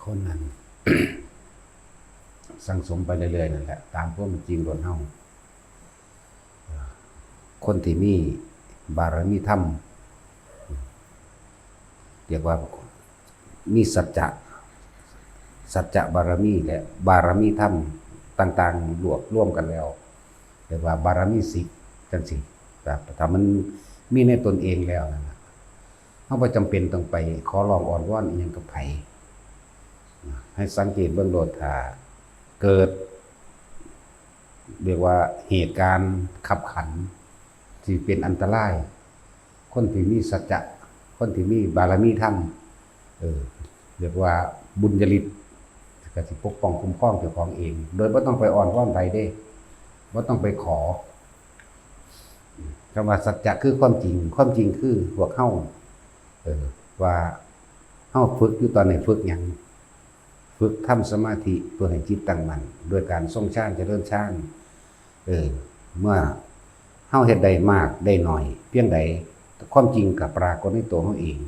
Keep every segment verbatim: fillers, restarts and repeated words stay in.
คนนั้น สั่งสมไปเรื่อยๆนั่นแหละ ตามความเป็นจริงโลดเฮา คนที่มีบารมีธรรม เรียกว่ามีสัจจะ สัจจะบารมีและบารมีธรรมต่างๆ รวบรวมกันแล้ว เรียกว่าบารมีสิบจังซี่ ครับ ถ้ามันมีในตนเองแล้วนั่นน่ะ เฮาบ่จำเป็นต้องไปขอร้องอ้อนวอนอิหยังกับไผ ให้สังเกตเบิ่งโลด ถ้าเกิด เรียกว่าเหตุการณ์คับขัน ที่เป็นอันตราย คนที่มีสัจจะ คนที่มีบารมีธรรม เออ เรียกว่าบุญญาฤทธิ์ ก็สิปกป้องคุ้มครองเจ้าของเอง โดยบ่ต้องไปอ้อนวอนไผเด้ บ่ต้องไปขอ คำว่าสัจจะคือความจริง ความจริงคือพวกเฮา เออ ว่าเฮาฝึกอยู่ตอนนี้ฝึกหยัง ฝึกทำสมาธิเพื่อให้จิตตั้งมั่น โดยการทรงฌานเจริญฌาน เออ เมื่อเฮาเฮ็ดได้มากได้น้อยเพียงใด ความจริงก็ปรากฏในตัวเฮาเอง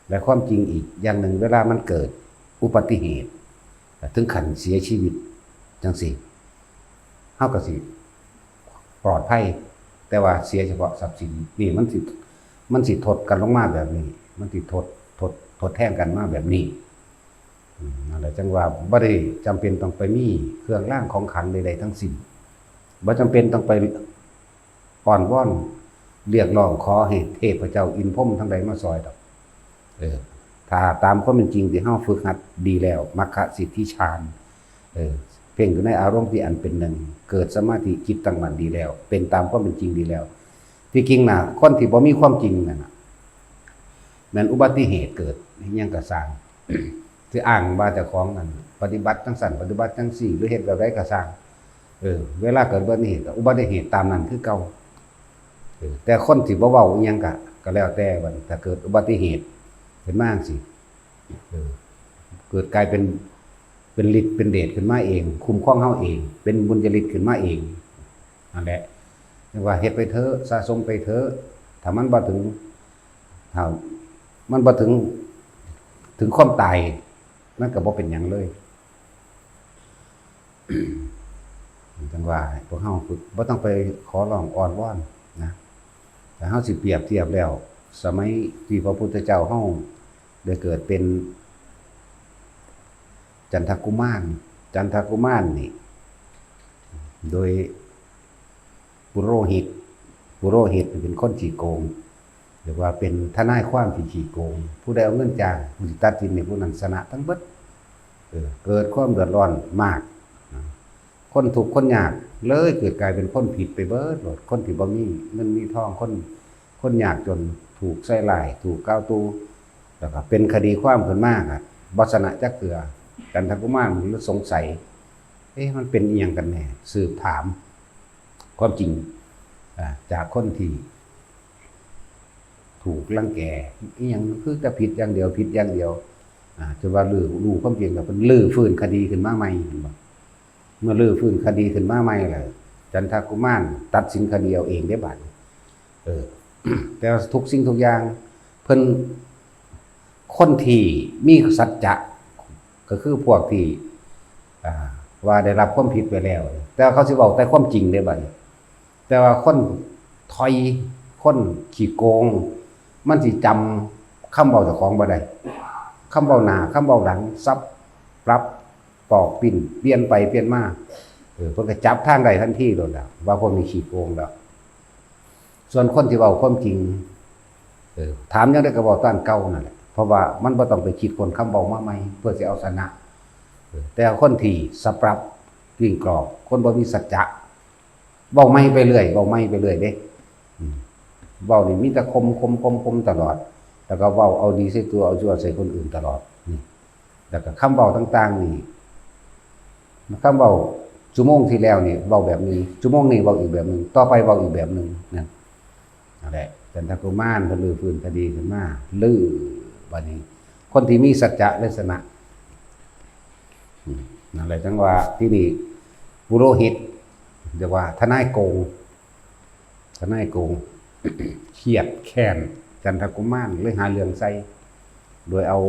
และความจริงอีกอย่างหนึ่ง เวลามันเกิดอุบัติเหตุ ถึงขั้นเสียชีวิตจังซี่ เฮาก็สิปลอดภัย แต่ว่าเสียเฉพาะทรัพย์สิน นี่มันสิ มันสิทดกันลงมาแบบนี้ มันสิทด ทด ทดแทนกันมาแบบนี้ อืม นั่นแหละ จั่งว่าบ่ได้จำเป็นต้องไปมีเครื่องรางของขลังใดๆทั้งสิ้น บ่จำเป็นต้องไปอ้อนวอนเรียกร้องขอให้เทพเจ้าอินทร์พรหมทั้งหลายมาซอยดอก เออ ถ้าตามความเป็นจริงที่เฮาฝึกหัดดีแล้ว มัคคะสิทธิฌาน เออ เพ่งอยู่ในอารมณ์ที่อันเป็นหนึ่ง เกิดสมาธิจิตตั้งมั่นดีแล้ว เป็นตามความเป็นจริงดีแล้ว ที่จริงน่ะ คนที่บ่มีความจริงนั่นน่ะ แม่นอุบัติเหตุเกิดอิหยังก็ซ่าง สิอ้างว่าเจ้าของนั่นปฏิบัติจังซั่น ปฏิบัติจังซี่ หรือเฮ็ดแบบใดก็ซ่าง เออ เวลาเกิดอุบัติเหตุก็อุบัติเหตุตามนั้นคือเก่า เออ แต่คนที่บ่เว้าอิหยังก็ ก็แล้วแต่ บัดนี้ถ้าเกิดอุบัติเหตุขึ้นมาจังซี้ เออ เกิดกลายเป็น เป็นฤทธิ์เป็นเดชขึ้นมาเอง คุ้มครองเฮาเอง เป็นบุญญาฤทธิ์ขึ้นมาเอง นั่นแหละ เรียกว่าเฮ็ดไปเถอะ สะสมไปเถอะ ถ้ามันบ่ถึง ถ้ามันบ่ถึง ถึงความตาย มันก็บ่เป็นหยังเลย จั่งว่าให้พวกเฮาฝึก บ่ต้องไปขอร้องอ้อนวอนนะ แต่เฮาสิเปรียบเทียบแล้ว สมัยที่พระพุทธเจ้าเฮาได้เกิดเป็นจันทกุมาร จันทกุมารนี่ โดยปุโรหิต ปุโรหิตนี่เป็นคนขี้โกง เรียกว่าเป็นทนายความที่ขี้โกง ผู้ใดเอาเงินจ้าง ผู้สิตัดสินให้ผู้นั้นชนะทั้งเบิด เออ เกิดความเดือดร้อนมากนะ คนทุกข์คนยากเลยเกิดกลายเป็นคนผิดไปเบิดโลด คนที่บ่มีเงินมีทอง คน คนยากจนถูกใส่ร้าย ถูกกล่าวตู่ แล้วก็เป็นคดีความขึ้นมา ก็บ่ชนะจักเทื่อ จันทกุมารมันเลยสงสัย เอ๊ะ มันเป็นอิหยังกันแน่ สืบถาม ความจริง อ่า จากคนที่ถูกรังแก อิหยังคือแต่ผิดอย่างเดียว ผิดอย่างเดียว อ่า จนว่ารู้ รู้ความจริงแล้ว เพิ่นรื้อฟื้นคดีขึ้นมาใหม่ เห็นบ่ เมื่อรื้อฟื้นคดีขึ้นมาใหม่แล้ว จันทกุมารตัดสินคดีเอาเองเด้บัดนี้ เออ แต่ว่าทุกสิ่งทุกอย่าง เพิ่น คนที่มีสัจจะ ก็คือพวกที่ อ่า ว่าได้รับความผิดไปแล้ว แต่ว่าเขาสิเว้าแต่ความจริงเด้บัดนี้ แต่ว่าคนถ่อย คนขี้โกง มันสิจำคำเว้าเจ้าของบ่ได้ คำเว้าหน้า คำเว้าหลัง สับปรับ ปอกปิ้น เปลี่ยนไปเปลี่ยนมา เออ เพิ่นก็จับทางได้ทันทีโลดล่ะ ว่าพวกนี้ขี้โกงแล้ว ส่วนคนที่เว้าความจริง เออ ถามหยังได้ก็เว้าตามเก่านั่นแหละ เพราะว่ามันบ่ต้องไปคิดค้นคำเว้ามาใหม่ เพื่อสิเอาชนะ เออ แต่คนที่สับปรับกลิ้งกรอก คนบ่มีสัจจะ เว้าใหม่ไปเรื่อย เว้าใหม่ไปเรื่อยเด้ อืม เว้านี่มีแต่ข่ม ข่ม ข่ม ข่มตลอด แล้วก็เว้าเอาดีใส่ตัว เอาชั่วใส่คนอื่นตลอด นี่ แล้วก็คำเว้าต่างๆนี่ คำเว้าชั่วโมงที่แล้วนี่เว้าแบบหนึ่ง ชั่วโมงนี้เว้าอีกแบบหนึ่ง ต่อไปเว้าอีกแบบหนึ่งนะ นั่นแหละ จันทกุมารเพิ่นรื้อฟื้นคดีขึ้นมา รื้อ บัดนี้ คนที่มีสัจจะเลยชนะ อืม นั่นแหละ จั่งว่าที่นี่ ปุโรหิต เรียกว่าทนายโกง ทนายโกง เครียดแค้นจันทกุมาร เลยหาเรื่องใส่ โดยเอา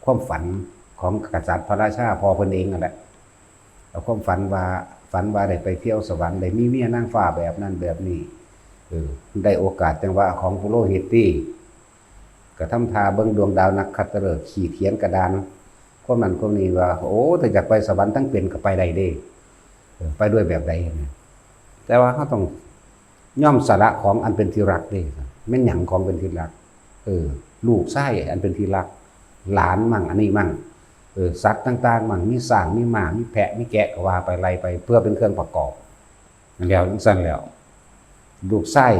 ความฝัน ของกษัตริย์พระราชาพ่อเพิ่นเองนั่นแหละ เอาความฝันว่า ฝันว่าได้ไปเที่ยวสวรรค์ ได้มีเมียนางฟ้าแบบนั้นแบบนี้ เออ ได้โอกาสจังหวะของปุโรหิตตี้ ก็ทำท่าเบิ่งดวงดาวนักขัตฤกษ์ ขีดเขียนกระดาน ความนั้นความนี้ว่า โอ้ ถ้าอยากไปสวรรค์ทั้งเป็นก็ไปได้เด้ เออ ไปด้วยแบบใดนะ แต่ว่าเราต้องยอมสละของอันเป็นที่รักเด้ แม่นหยังของเป็นที่รัก เออ ลูกชายอันเป็นที่รัก หลานมั่ง อันนี้มั่ง เออ สัตว์ต่างๆมั่ง มีช้าง มีม้า มีแพะ มีแกะ ก็ว่าไป ไล่ไป เพื่อเป็นเครื่องประกอบ แล้วจั่งซั้นแล้ว ลูกชาย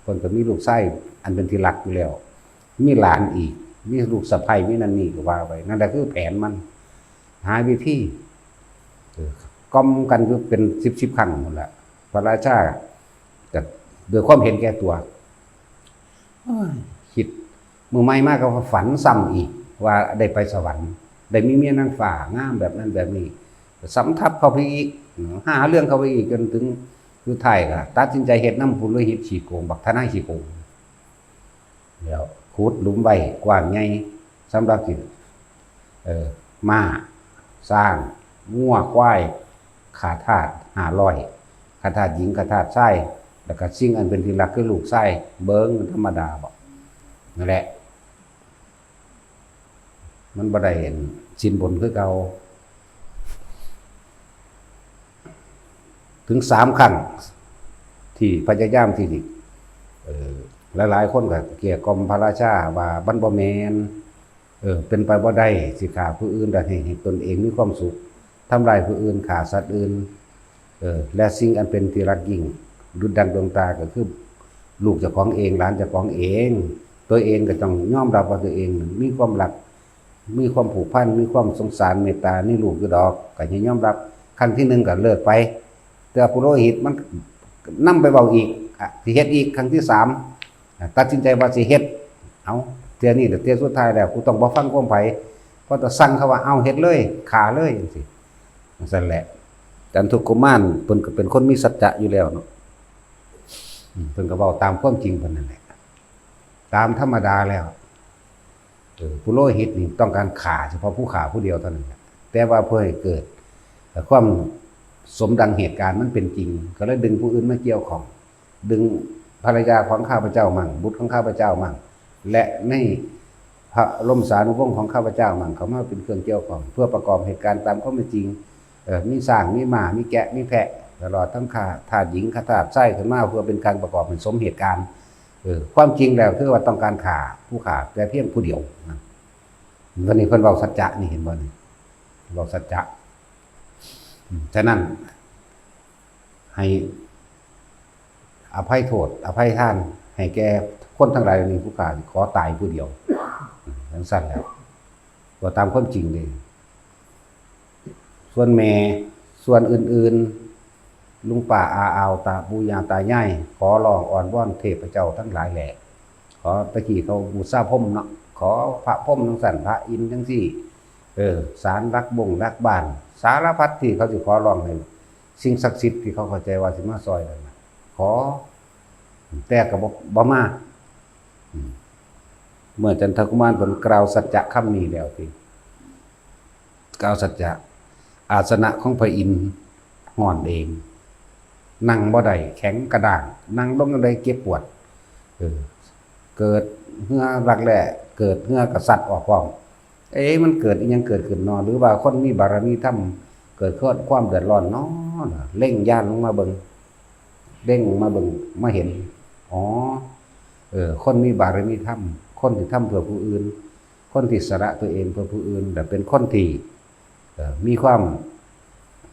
เพิ่นก็มีลูกชายอันเป็นที่รักอยู่แล้ว มีหลานอีก มีลูกสะใภ้ มีนั่นนี่ ก็ว่าไป นั่นแหละคือแผนมัน หาวิธี เออ กล่อมกันอยู่เป็นสิบสิบครั้งพู้นล่ะ พระราชาก็ด้วยความเห็นแก่ตัว โอ้ย คิดมื้อใหม่มาก็ฝันซ้ำอีก ว่าได้ไปสวรรค์ ได้มีเมียนางฟ้างามแบบนั้นแบบนี้ ซ้ำทับเข้าไปอีก หาเรื่องเข้าไปอีก จนถึงสุดท้ายก็ตัดสินใจเฮ็ดนำปุโรหิตขี้โกง บักทนายขี้โกง แล้วขุดหลุมไว้กว้างใหญ่ สำหรับสิ เอ่อ ม้า ช้าง งัว ควาย ข้าทาสห้าร้อย ข้าทาสหญิง ข้าทาสชาย แล้วก็สิ่งอันเป็นที่รักคือลูกชาย เบิ่งธรรมดาบ่ นั่นแหละ มันบ่ได้สินบนคือเก่า ถึงสามครั้ง ที่พยายามที่สิ เอ่อ หลายๆคนก็เกลี้ยกล่อมพระราชาว่ามันบ่แม่น เออ เป็นไปบ่ได้ สิฆ่าผู้อื่น และให้ ให้ตนเองมีความสุข ทำลายผู้อื่น ฆ่าสัตว์อื่น เออ และสิ่งอันเป็นที่รักยิ่ง ดุจดังดวงตา ก็คือลูกเจ้าของเอง หลานเจ้าของเอง ตัวเองก็ต้องยอมรับว่าตัวเองมีความรัก มีความผูกพัน มีความสงสารเมตตาในลูกอยู่ดอก ก็ให้ยอมรับ ครั้งที่หนึ่งก็เลิกไป แต่ปุโรหิตมันนำไปเว้าอีก อ่ะ สิเฮ็ดอีก ครั้งที่สาม อ่ะ ตัดสินใจว่าสิเฮ็ด เอา เทื่อนี้ล่ะเทื่อสุดท้ายแล้ว กูต้องบ่ฟังความไผ พอแต่สั่งเขาว่า เอา เฮ็ดเลย ฆ่าเลย จั่งซี้ จั่งซั้นแหละ จันทุกุมารเพิ่นก็เป็นคนมีสัจจะอยู่แล้วเนาะ อืม เพิ่นก็เว้าตามความจริงเพิ่นนั่นแหละ ตามธรรมดาแล้ว เออ ปุโรหิตนี่ต้องการฆ่าเฉพาะผู้ฆ่าผู้เดียวเท่านั้นแหละ แต่ว่าเพื่อให้เกิด เอ่อ ความสมดังเหตุการณ์มันเป็นจริง ก็เลยดึงผู้อื่นมาเกี่ยวข้อง ดึงภรรยาของข้าพเจ้ามั่ง บุตรของข้าพเจ้ามั่ง และในพระบรมสานุวงศ์ของข้าพเจ้ามั่ง เข้ามาเป็นเครื่องเกี่ยวข้อง เพื่อประกอบเหตุการณ์ตามความเป็นจริง เอ่อ มีช้าง มีม้า มีแกะ มีแพะ ตลอดทั้งข้าทาสหญิง ข้าทาสชายขึ้นมา เพื่อเป็นการประกอบให้สมเหตุการณ์ เออ ความจริงแล้วคือว่าต้องการฆ่าผู้ฆ่าแต่เพียงผู้เดียวนะ วันนี้เพิ่นเว้าสัจจะนี่ เห็นบ่นี่ เว้าสัจจะ อืม ฉะนั้น ให้อภัยโทษ อภัยทาน ให้แก่คนทั้งหลายเหล่านี้ ผู้ฆ่าขอตายผู้เดียว จั่งซั้นแล้ว เว้าตามความจริงเด้ ส่วนแม่ ส่วนอื่นๆ ลุงป้าอาอาว ตาปู่ย่าตายาย ขอร้องอ้อนวอนเทพเจ้าทั้งหลายแหละ ขอ ตะกี้เขาบูชาพรหมเนาะ ขอพระพรหมจั่งซั้น พระอินทร์จั่งซี้ เออ ศาลหลักบงหลักบ้าน สารพัดที่เขาสิขอร้องให้สิ่งศักดิ์สิทธิ์ที่เขาเข้าใจว่าสิมาซอยนั่นน่ะ ขอ แต่ก็บ่ บ่มา อืม เมื่อจันทกุมารเพิ่นกล่าวสัจจะคำนี้แล้วติ กล่าวสัจจะ อาสนะของพระอินทร์ฮ้อนเอง นั่งบ่ได้ แข็งกระด้าง นั่งลงจั่งใดเจ็บปวด เออ เกิดเหื่อรักแร้ เกิดเหื่อกระสัดออกพร้อม เอ๊ะ มันเกิดอิหยังเกิดขึ้นน้อ หรือว่าคนมีบารมีธรรมเกิดความเดือดร้อนน้อ เล็งญาณลงมาเบิ่ง เล็งลงมาเบิ่ง มาเห็น อ๋อ เออ คนมีบารมีธรรม คนที่ทำเพื่อผู้อื่น คนที่สละตัวเองเพื่อผู้อื่น และเป็นคนที่ เอ่อ มีความ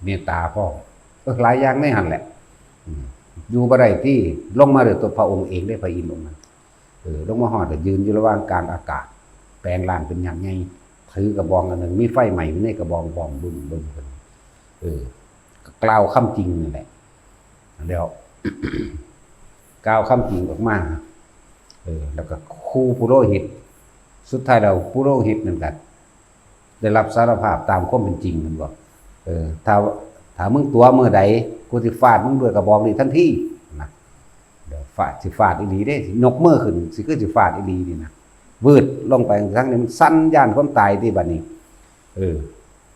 เมตตาพร้อม เออ หลายอย่างในหั่นแหละ อืม อยู่บ่ได้ติ ลงมาด้วยตัวพระองค์เองเด้ พระอินทร์องค์นั้น เออ ลงมาฮอดก็ยืนอยู่ระหว่างกลางอากาศ แปลงร่างเป็นยักษ์ใหญ่ ถือกระบองอันหนึ่ง มีไฟไหม้อยู่ในกระบองพร้อม บึ้มๆ ขึ้น เออ ก็กล่าวคำจริงนั่นแหละ แล้ว กล่าวคำจริงออกมา เออ แล้วก็คู่ปุโรหิต สุดท้ายแล้วปุโรหิตนั่นก็ได้รับสารภาพตามความเป็นจริง มันบอก เออ ถ้า ถ้ามึงตั๋วมื้อใด กูสิฟาดมึงด้วยกระบองนี้ทันที นะ เดี๋ยวฟาด สิฟาดอีหลีเด้ สิยกมือขึ้น สิคือสิฟาดอีหลีนี่นะ วืดลงไป ทั้งนี้มันสั่นย้านความตายติบัดนี้ เออ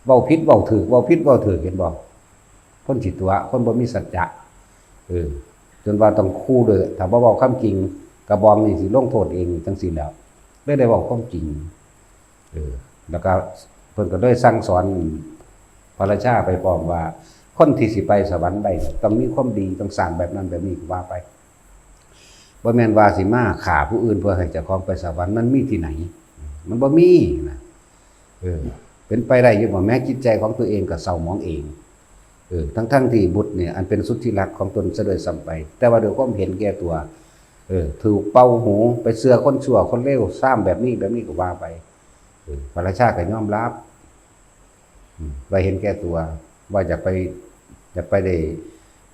เว้าผิดเว้าถูก เว้าผิดเว้าถูก เห็นบ่ คนสิตั๋ว คนบ่มีสัจจะ เออ จนว่าต้องคู่เด้อ ถ้าบ่เว้าความจริง กระบองนี่สิลงโทษเอง จั่งซี้แหล้ว เลยได้เว้าความจริง เออ แล้วก็เพิ่นก็เลยสั่งสอนพระราชาไปพร้อมว่า คนที่สิไปสวรรค์ได้เนี่ย ต้องมีความดี ต้องสร้างแบบนั้นแบบนี้ ก็ว่าไป บ่แม่นว่าสิมาฆ่าผู้อื่นเพื่อให้เจ้าของไปสวรรค์ มันมีที่ไหน มันบ่มีนะ เออ เป็นไปได้อยู่บ่ แม้จิตใจของตัวเองก็เศร้าหมองเอง เออ ทั้งๆที่บุตรเนี่ย อันเป็นสุดที่รักของตนซะด้วยซ้ำไป แต่ว่าด้วยความเห็นแก่ตัว เออ ถูกเป่าหู ไปเชื่อคนชั่วคนเลว ซ้ำแบบนี้แบบนี้ ก็ว่าไป เออ พระราชาก็ยอมรับ อืม ว่าเห็นแก่ตัว ว่าอยากไป อยากไปได้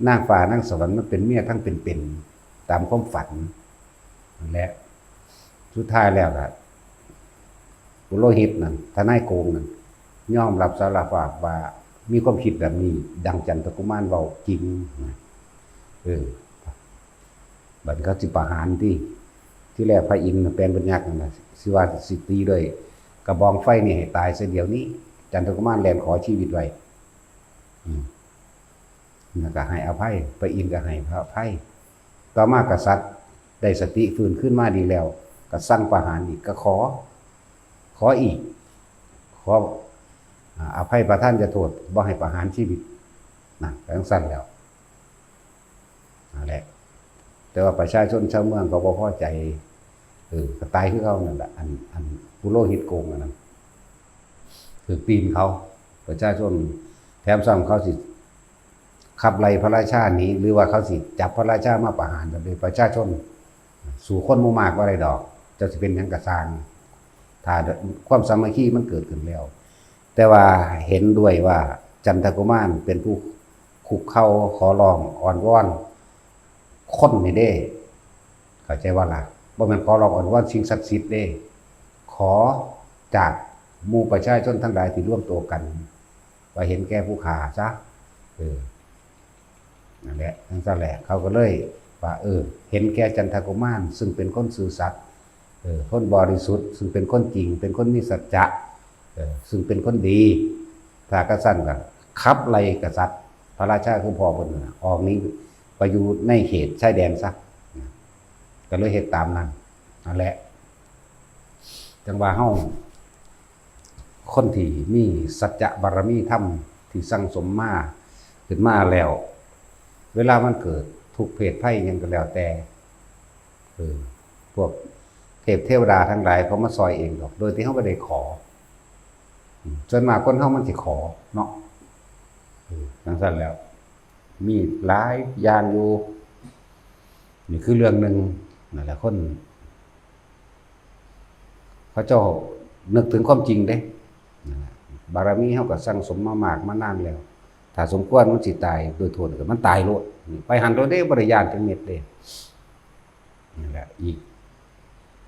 นางฟ้านางสวรรค์ มันเป็นเมียทั้งเป็นๆ ตามความฝันนั่นแหละ สุดท้ายแล้วล่ะ ปุโรหิตนั่น ทนายโกงนั่น ยอมรับสารภาพว่ามีความคิดแบบนี้ ดังจันทกุมารเว้าจริงนะ เออ บัดเขาสิประหารติ ที่แรกพระอินทร์น่ะแปลงเป็นยักษ์นั่นน่ะ สิว่าสิตีด้วยกระบองไฟนี่ให้ตายซะเดี๋ยวนี้ จันทกุมารแล่นขอชีวิตไว้ อืม แล้วก็ให้อภัย พระอินทร์ก็ให้พระอภัย ต่อมากษัตริย์ได้สติฟื้นขึ้นมาดีแล้ว ก็สั่งประหารอีก ก็ขอ ขออีก ขอ อ่า อภัยประทานโทษ บ่ให้ประหารชีวิต นะ ก็จั่งซั้นแล้ว นั่นแหละ แต่ว่าประชาชนชาวเมืองเขาบ่พอใจ เออ ก็ตายคือเขานั่นแหละ อัน อันปุโรหิตโกงอันนั้น ถืกตีนเขา ประชาชน แถมซ้ำเขาสิขับไล่พระราชาหนี หรือว่าเขาสิจับพระราชามาประหาร ก็เลยประชาชน สู้คนหมู่มากบ่ได้ดอก เจ้าสิเป็นหยังก็ซ่าง ถ้าความสามัคคีมันเกิดขึ้นแล้ว แต่ว่าเห็นด้วยว่าจันทกุมารเป็นผู้คุกเข่าขอร้องอ้อนวอนคนนี่เด้ เข้าใจบ่ล่ะ บ่แม่นขอร้องอ้อนวอนสิ่งศักดิ์สิทธิ์เด้ ขอจากหมู่ประชาชนทั้งหลายที่รวมตัวกัน ว่าเห็นแก่ผู้ฆ่าซะ เออ นั่นแหละ จั่งซั้นแหละ เขาก็เลยว่า เออ เห็นแก่จันทกุมาร ซึ่งเป็นคนซื่อสัตย์ เออ คนบริสุทธิ์ ซึ่งเป็นคนจริง เป็นคนมีสัจจะ เออ ซึ่งเป็นคนดี ถ้าคันซั้นก็ขับไล่กษัตริย์ พระราชาคือพ่อเพิ่นน่ะ ออกหนีไปอยู่ในเขตชายแดนซะ ก็เลยเฮ็ดตามนั้น นั่นแหละ จั่งว่าเฮา คนที่มีสัจจะบารมีธรรมที่สั่งสมมาขึ้นมาแล้ว เวลามันเกิดทุกข์เพศภัยหยังก็แล้วแต่ เออ พวกเทพเทวดาทั้งหลายเขามาซอยเองดอก โดยที่เฮาบ่ได้ขอ อืม ส่วนมากคนเฮามันสิขอเนาะ เออ จั่งซั้นแล้ว มีหลายอย่างอยู่ นี่คือเรื่องหนึ่ง นั่นแหละ คน เขาเจ้านึกถึงความจริงเด้ นั่นแหละ บารมีเฮาก็สั่งสมมามากมานานแล้ว ถ้าสมควรมันสิตายโดยโทษก็มันตายโลด ไปหั้นโลดเด้ บ่ได้ย้านจักเม็ดเด้ นั่นแหละ อีก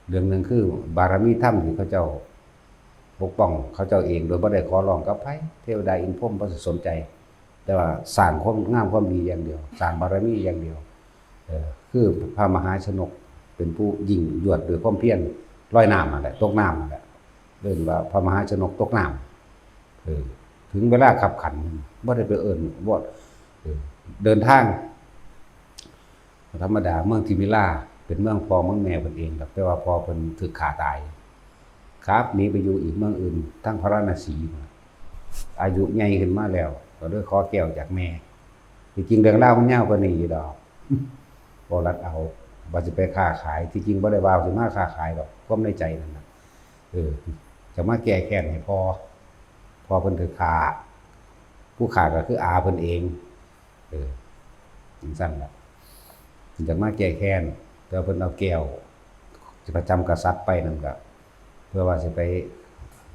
เรื่องหนึ่งคือบารมีธรรมที่เขาเจ้าปกป้องเขาเจ้าเอง โดยบ่ได้ขอร้องกับไผ เทวดาอินทร์พรหมบ่สนใจ แต่ว่าสร้างความงามความดีอย่างเดียว สร้างบารมีอย่างเดียว เออ คือพระมหาชนกเป็นผู้ยิ่งยวดด้วยความเพียร ลอยน้ำนั่นแหละ ตกน้ำนั่นแหละ เอิ้นว่าพระมหาชนกตกน้ำ เออ ถึงเวลาคับขัน บ่ได้ไปเอิ้น บ่ เออ เดินทาง ธรรมดา เมืองทิมิลาเป็นเมืองพ่อเมืองแม่เพิ่นเองดอก แต่ว่าพ่อเพิ่นถูกฆ่าตาย ขับหนีไปอยู่อีกเมืองอื่น ทางพาราณสี อายุใหญ่ขึ้นมาแล้ว ก็เลยขอแก้วจากแม่ ที่จริงเรื่องราวมันยาวกว่านี้อยู่ดอก บ่รัดเอา ว่าสิไปค้าขาย ที่จริงบ่ได้ว่าสิมาค้าขายดอก ความในใจนั่นน่ะ เออ จะมาแก้แค้นให้พ่อ พ่อเพิ่นถูกฆ่า ผู้ฆ่าก็คืออาเพิ่นเอง เออ จั่งซั้นล่ะ จะมาแก้แค้น แต่ว่าเพิ่นเอาแก้ว ที่ประจำกษัตริย์ไปนั่นก็ เพื่อว่าสิไป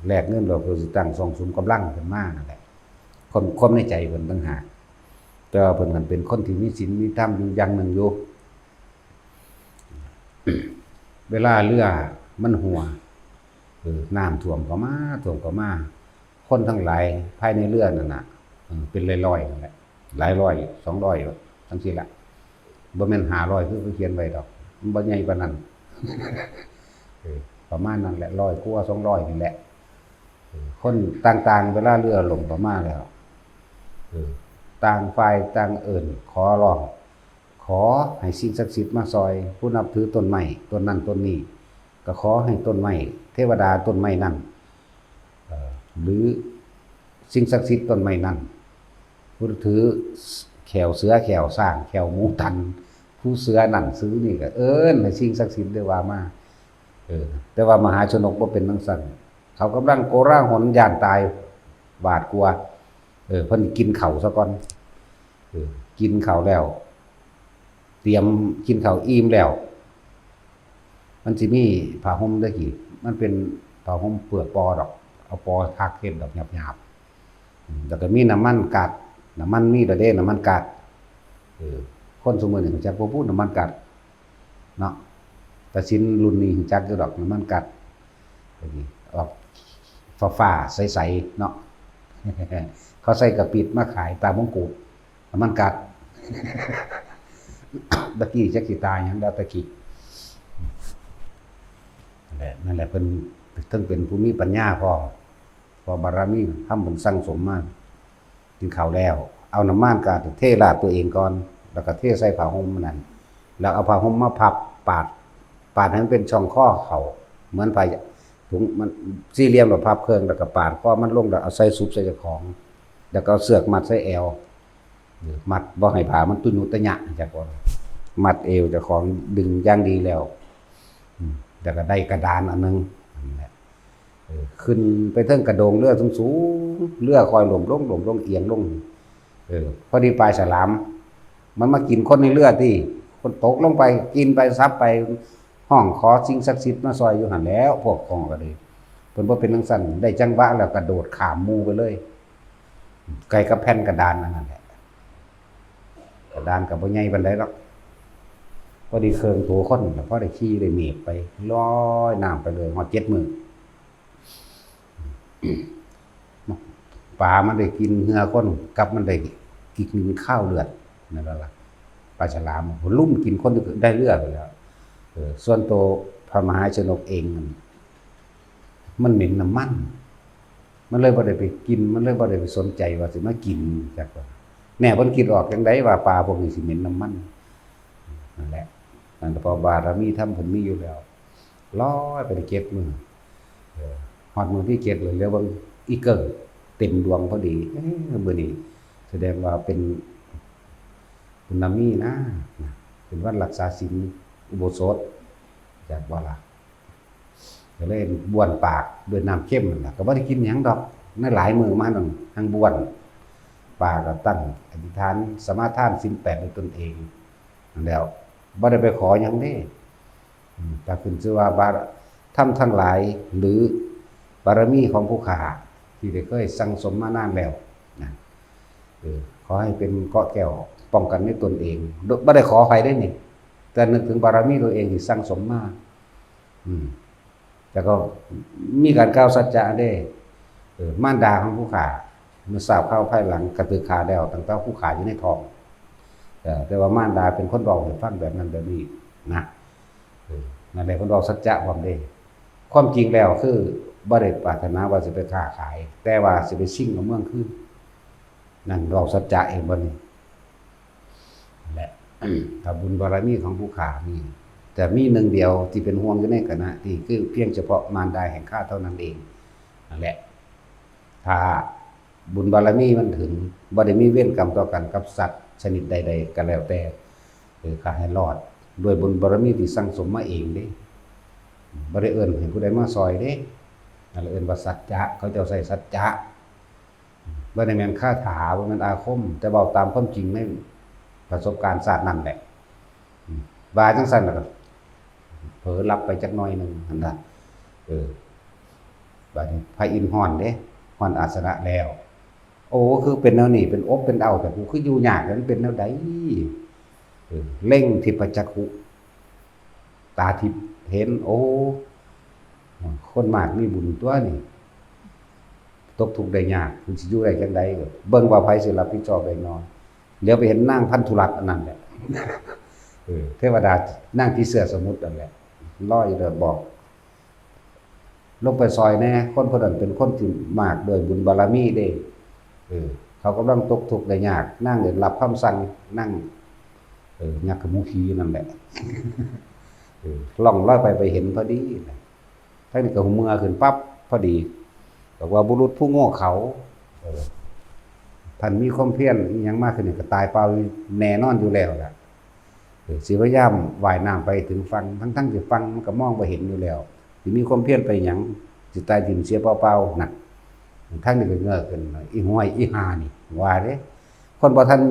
แลกเงิน แล้วเพื่อสิตั้งซ่องสุมกำลังขึ้นมานั่นแหละ ความ ความในใจเพิ่นต่างหาก แต่ว่าเพิ่นหั้นเป็นคนที่มีศีลมีธรรมอยู่อย่างหนึ่งอยู่ เวลาเรือมันหัว เออ น้ำท่วมเข้ามา ท่วมเข้ามา คนทั้งหลายภายในเรือนั่นน่ะ เออ เป็นร้อยๆนั่นแหละ หลายร้อย สองร้อย จั่งซี้ล่ะ บ่แม่นห้าร้อยคือเขาเขียนไว้ดอก มันบ่ใหญ่ปานนั้น เออ ประมาณนั้นแหละ ร้อยกว่า สองร้อยนี่แหละ คนต่างๆ เวลาเรือล่มประมาณแล้ว เออ ต่างฝ่ายต่างเอิ้นขอร้อง ขอให้สิ่งศักดิ์สิทธิ์มาซอย ผู้นับถือต้นไม้ต้นนั้นต้นนี้ ก็ขอให้ต้นไม้เทวดาต้นไม้นั้น เอ่อ หรือสิ่งศักดิ์สิทธิ์ต้นไม้นั้น ผู้ถือแข้วเสือแข้วช้างแข้วหมูตัน ผู้เสือนั่นเสือนี่ก็เอิ้นให้สิ่งศักดิ์สิทธิ์ได้ว่ามา เออ แต่ว่ามหาชนกบ่เป็นจั่งซั้น เขากำลังโกลาหลย่านตายหวาดกลัว เออ เพิ่นกินข้าวซะก่อน เออ กินข้าวแล้ว เตรียมกินข้าวอิ่มแล้ว มันสิมีผ้าห่มเด้อกี้ มันเป็นผ้าห่มเปลือกปอดอก เอาปอถักเฮ็ดดอกหยาบๆ อืม แล้วก็มีน้ำมันก๊าซ น้ำมันมีแล้วเด้ น้ำมันก๊าซ เออ คนซุมื้อนี้รู้จักบ่พู้นน้ำมันก๊าซเนาะ ตาสินรุ่นนี้รู้จักอยู่ดอกน้ำมันก๊าซ ออกฟ้าๆ ใสๆ เนาะ เขาใส่กะปิดมาขายตามมงกุฎ น้ำมันก๊าซ ตะกี้จักสิตายหยังแล้วตะกี้ นั่นแหละ นั่นแหละ เพิ่นเพิ่งเป็นผู้มีปัญญาพร้อม เพราะบารมีทำบุญสั่งสมมา กินข้าวแล้ว เอาน้ำมันก๊าซเทราดตัวเองก่อน แล้วก็เทใส่ผ้าห่มนั้น แล้วเอาผ้าห่มมาพับปาด ปาดให้มันเป็นช่องคอเขา เหมือนผ้าถุงมันสี่เหลี่ยม แล้วพับเครื่อง แล้วก็ปาดคอมันลง แล้วเอาใส่สุบใส่เจ้าของ แล้วก็เอาเสือกมัดใส่แอว มัดบ่ให้ผ้ามันตุญุตะยะ จักว่า มัดเอวเจ้าของ ดึงอย่างดีแล้ว อืม แล้วก็ได้กระดานอันหนึ่ง นั่นแหละ เออ ขึ้นไปเทิงกระโดงเรือสูงๆ เรือค่อยล้มลง ล้มลง เอียงลง เออ พอดีปลาฉลาม มันมากินคนในเรือติ คนตกลงไป กินไป สับไป ฮ้องขอสิ่งศักดิ์สิทธิ์มาซอยอยู่หั่นแหล้ว พวกของก็เลย เพิ่นบ่เป็นจั่งซั้น ได้จังหวะแล้วกระโดดข้ามหมู่ไปเลย ใกล้กับแผ่นกระดานอันนั้นแหละ กระดานก็บ่ใหญ่ปานใดหรอก พอดีเครื่องตัวคนน่ะ พอได้ขี่ได้เมกไป ลอยน้ำไปเลย ฮอดเจ็ดมื้อ ปลามันได้กินเหงื่อคน กับมันได้กินคาวเลือด นั่นแหละล่ะ ปลาฉลามมันลุ่มกินคนได้เลือดไปแล้ว เออ ส่วนตัวพระมหาชนกเองมัน มันเหม็นน้ำมัน มันเลยบ่ได้ไปกิน มันเลยบ่ได้ไปสนใจว่าสิมากิน จักว่า แน่เพิ่นคิดออกจั่งใดว่าปลาพวกนี้สิเหม็นน้ำมัน นั่นแหละ นั่นก็เพราะบารมีธรรมเพิ่นมีอยู่แล้ว ลอยไปได้เจ็ดมื้อ เออ ฮอดมื้อที่เจ็ดเลย แล้วเบิ่งอีเกิ่งเต็มดวงพอดี เอ้อ มื้อนี้แสดงว่าเป็นปุณณมีนะ นะ เป็นวันรักษาศีลอุโบสถ จักบ่ล่ะ ก็เลยบ้วนปากด้วยน้ำเค็มนั่นล่ะ ก็บ่ได้กินหยังดอก ในหลายมื้อมานั่น หั่งบ้วนปาก ก็ตั้งอธิษฐานสมาทานศีลแปดด้วยตนเองนั่นแหล้ว บ่ได้ไปขอหยังเด้ อืม ก็ขึ้นชื่อว่าบาร- ธรรมทั้งหลาย หรือบารมีของผู้ข้าที่ได้เคยสั่งสมมานานแล้วนะ เออ ขอให้เป็นเกราะแก้วป้องกันในตนเอง โดยบ่ได้ขอไผเด้นี่ แต่นึกถึงบารมีตัวเองที่สั่งสมมา อืม แล้วก็มีการกล่าวสัจจะเด้ เออ มารดาของผู้ข้า เมื่อทราบข่าวภายหลังก็ถือฆ่าแล้ว ตั้งแต่ผู้ข้าอยู่ในท้อง เออ แต่ว่ามารดาเป็นคนเว้าให้ฟังแบบนั้นแบบนี้นะ เออ นั่นแหละเพิ่นเว้าสัจจะพร้อมเด้ ความจริงแล้วคือบ่ได้ปรารถนาว่าสิไปค้าขาย แต่ว่าสิไปชิงเอาเมืองคืน นั่นเว้าสัจจะเองบ่นี่ นั่นแหละ ถ้าบุญบารมีของผู้ข้านี่ แต่มีหนึ่งเดียวที่เป็นห่วงอยู่ในขณะนี้ คือเพียงเฉพาะมารดาแห่งข้าเท่านั้นเอง นั่นแหละ ถ้าบุญบารมีมันถึง บ่ได้มีเวรกรรมต่อกันกับสัตว์ชนิดใดๆ ก็แล้วแต่ เออ ข้าให้รอด ด้วยบุญบารมีที่สั่งสมมาเองเด้ บ่ได้เอิ้นให้ผู้ใดมาซอยเด้ นั่นแหละเอิ้นว่าสัจจะ เขาเจ้าใช้สัจจะ บ่ได้แม่นคาถา บ่แม่นอาคม แต่เว้าตามความจริงในประสบการณ์ชาตินั้นแหละ อืม ว่าจั่งซั้นล่ะก็เผลอหลับไปจักหน่อยหนึ่งหั่นน่ะ เออ บัดนี้พระอินทร์ฮ้อนเด้ ฮ้อนอาสนะแล้ว โอ้ คือเป็นแนวนี้ เป็นอบเป็นเอา แต่กูคืออยู่ยาก มันเป็นแนวใด เออ เล็งทิพจักขุ ตาทิพย์เห็น โอ้ คนมากมีบุญตัวนี่ ตกทุกข์ได้ยาก มันสิอยู่ได้จั่งใด เบิ่งว่าไผสิรับผิดชอบได้น้อย เหลียวไปเห็นนางพันธุรัตน์อันนั้นแหละ เออ เทวดานางผีเสื้อสมุทรนั่นแหละ ลอยอยู่แล้วบอก ลงไปซอยแหน่ คนผู้นั้นเป็นคนที่มากด้วยบุญบารมีเด้ เออ เขากำลังตกทุกข์ได้ยาก นางได้รับคำสั่ง นาง เออ ยักษ์ขมูขีนั่นแหละ เออ ล่องลอยไป ไปเห็นพอดีนะ ทั้งนี้ก็เมือขึ้นปั๊บพอดี บอกว่าบุรุษผู้โง่เขลา เออ ท่านมีความเพียรอิหยังมากขึ้นนี่ก็ตายเปล่าแน่นอนอยู่แล้วล่ะ เออ สิพยายามว่ายน้ำไปถึงฝั่ง ทั้งๆที่ฝั่งมันก็มองบ่เห็นอยู่แล้ว สิมีความเพียรไปหยัง สิตายถิ่มเสียเปล่าๆ นั่น ทั้งนี้ก็เงอขึ้น อีห้วย อีห่านี่ ว่าเด้ คนบ่ทัน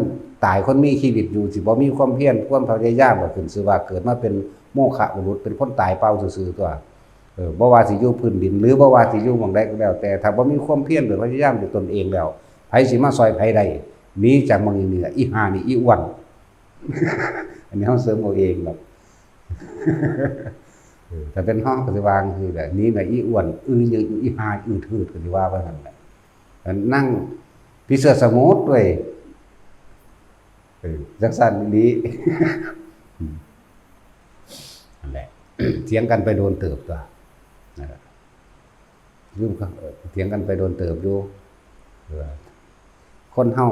ตาย คนมีชีวิตอยู่ สิบ่มีความเพียร ความพยายามบ่ขึ้นชื่อว่าเกิดมาเป็นโมฆะบุรุษ เป็นคนตายเปล่าซื่อๆ ตัว เออ บ่ว่าสิอยู่พื้นดิน หรือบ่ว่าสิอยู่หม่องใดก็แล้วแต่ ถ้าบ่มีความเพียรหรือพยายามด้วยตนเองแล้ว ไผสิมาซอยไผได้ หนีจากหม่องนี้ อีห่านี่ อีอ้วน อันนี้เฮาเสริมเอาเองดอก เออ ถ้าเป็นเฮาก็สิว่าจั่งซี้แหละ หนีแม่อีอ้วน อือยืด อีห่า อืดหืด ก็สิว่าไปหั่นแหละ นั่งผีเสื้อสมุทรด้วย เออ จั่งซั่นอีหลี นั่นแหละ เถียงกันไปโดนเติบตัว นั่นแหละ ลืมครับ เออ เถียงกันไปโดนเติบอยู่ เออ คนเฮา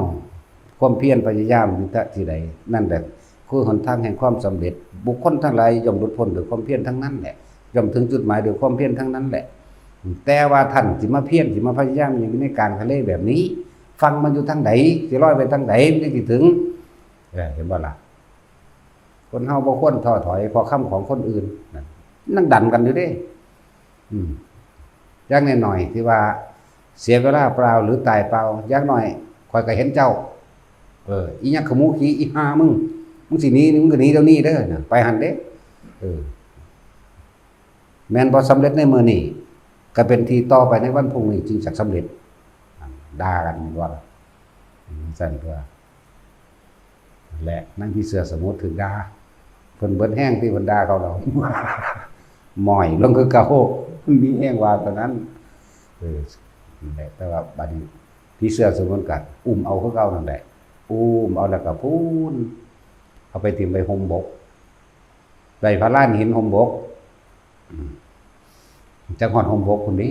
ความเพียรพยายามอยู่ณที่ใด นั่นแหละคือหนทางแห่งความสำเร็จ บุคคลทั้งหลายย่อมหลุดพ้นด้วยความเพียรทั้งนั้นแหละ ย่อมถึงจุดหมายด้วยความเพียรทั้งนั้นแหละ แต่ว่าท่านสิมาเพียร สิมาพยายามอยู่ในกลางทะเลแบบนี้ ฝั่งมันอยู่ทางใด สิลอยไปทางใด มันจั่งสิถึง เออ เห็นบ่ล่ะ คนเฮาบ่ควรท้อถอยเพราะคำของคนอื่นนะ นั่งดันกันอยู่เด้ อืม อย่างน้อยๆ ที่ว่าเสียเวลาเปล่าหรือตายเปล่า อย่างน้อยข้อยก็เห็นเจ้า เออ อีหยังขมูขี อีห่ามึง มึงสิหนี มึงก็หนีเดี๋ยวนี้เด้อนะ ไปหั่นเด้ เออ แม่นบ่สำเร็จในมื้อนี้ ก็เป็นที่ต่อไปในวันพรุ่งนี้จึงจะสำเร็จ ด่ากันแม่นบ่ล่ะ อืม ซั่นตัว และนางผีเสื้อสมุทรถืกด่า เพิ่นเบิดแฮงที่เพิ่นด่าเขาแล้ว หม้อยลงคือเก่า มันมีแฮงว่าเท่านั้น เออ นั่นแหละ แต่ว่าบัดนี้ผีเสื้อสมุทรก็อุ้มเอาคือเก่านั่นแหละ อุ้มเอาแล้วก็พู้น เอาไปถิ่มไว้ห่มบก ไว้พาลานหินห่มบก อืม จักฮอดห่มบกพุ้นเด้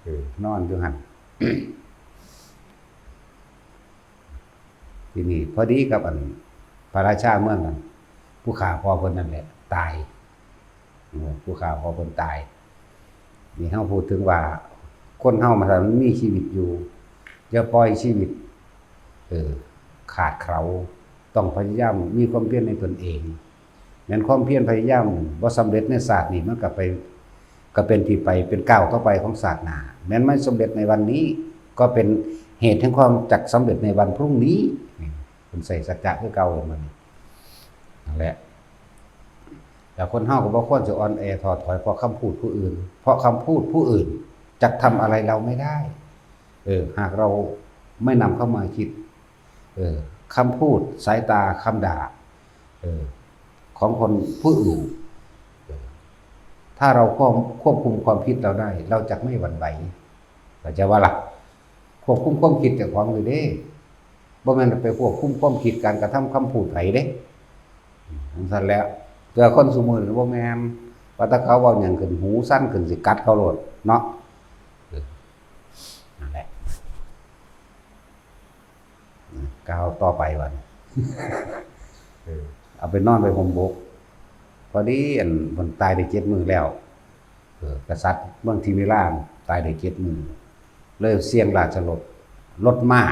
เออ นอนอยู่หั่น ทีนี้พอดีกับอันพระราชาเมืองนั้น ผู้ฆ่าพ่อเพิ่นนั่นแหละ ตาย เออ ผู้ฆ่าพ่อเพิ่นตาย นี่เฮาพูดถึงว่า คนเฮามาถ้ามันมีชีวิตอยู่ อย่าปล่อยชีวิต เออ ขาดเขลา ต้องพยายามมีความเพียรในตนเอง แม้นความเพียรพยายามบ่สำเร็จในชาตินี้ มันก็ไป ก็เป็นที่ไป เป็นก้าวต่อไปของชาติหน้า แม้นไม่สำเร็จในวันนี้ ก็เป็นเหตุแห่งความจักสำเร็จในวันพรุ่งนี้ นี่เพิ่นใส่สัจจะคือเก่า มัน นั่นแหละ แต่คนเฮาก็บ่ควรจะอ่อนแอท้อถอยเพราะคำพูดผู้อื่น เพราะคำพูดผู้อื่นจักทำอะไรเราไม่ได้ เออ หากเราไม่นำเข้ามาคิด เออ คำพูด สายตา คำด่า เออ ของคนผู้อื่น เออ ถ้าเราควบ ควบคุมความคิดเราได้ เราจะไม่หวั่นไหว เข้าใจบ่ล่ะ ควบคุมความคิดเจ้าของอยู่เด้ บ่แม่นไปควบคุมความคิดการกระทำคำพูดไผเด้ จั่งซั้นแหละ แต่คนซุมื้อนี้บ่แม่น ว่าแต่เขาเว้าหยังขึ้น หูสั่นขึ้นสิกัดเขาโลดเนาะ เออ นั่นแหละ กล่าวต่อไปบัดนี้ เออ เอาไปนอนไว้ห่มบก พอดีอันเพิ่นตายได้เจ็ดมื้อแล้ว เออ กษัตริย์เมืองทิเวลาตายได้เจ็ดมื้อ เลยเสี่ยงราชรถ รถม้า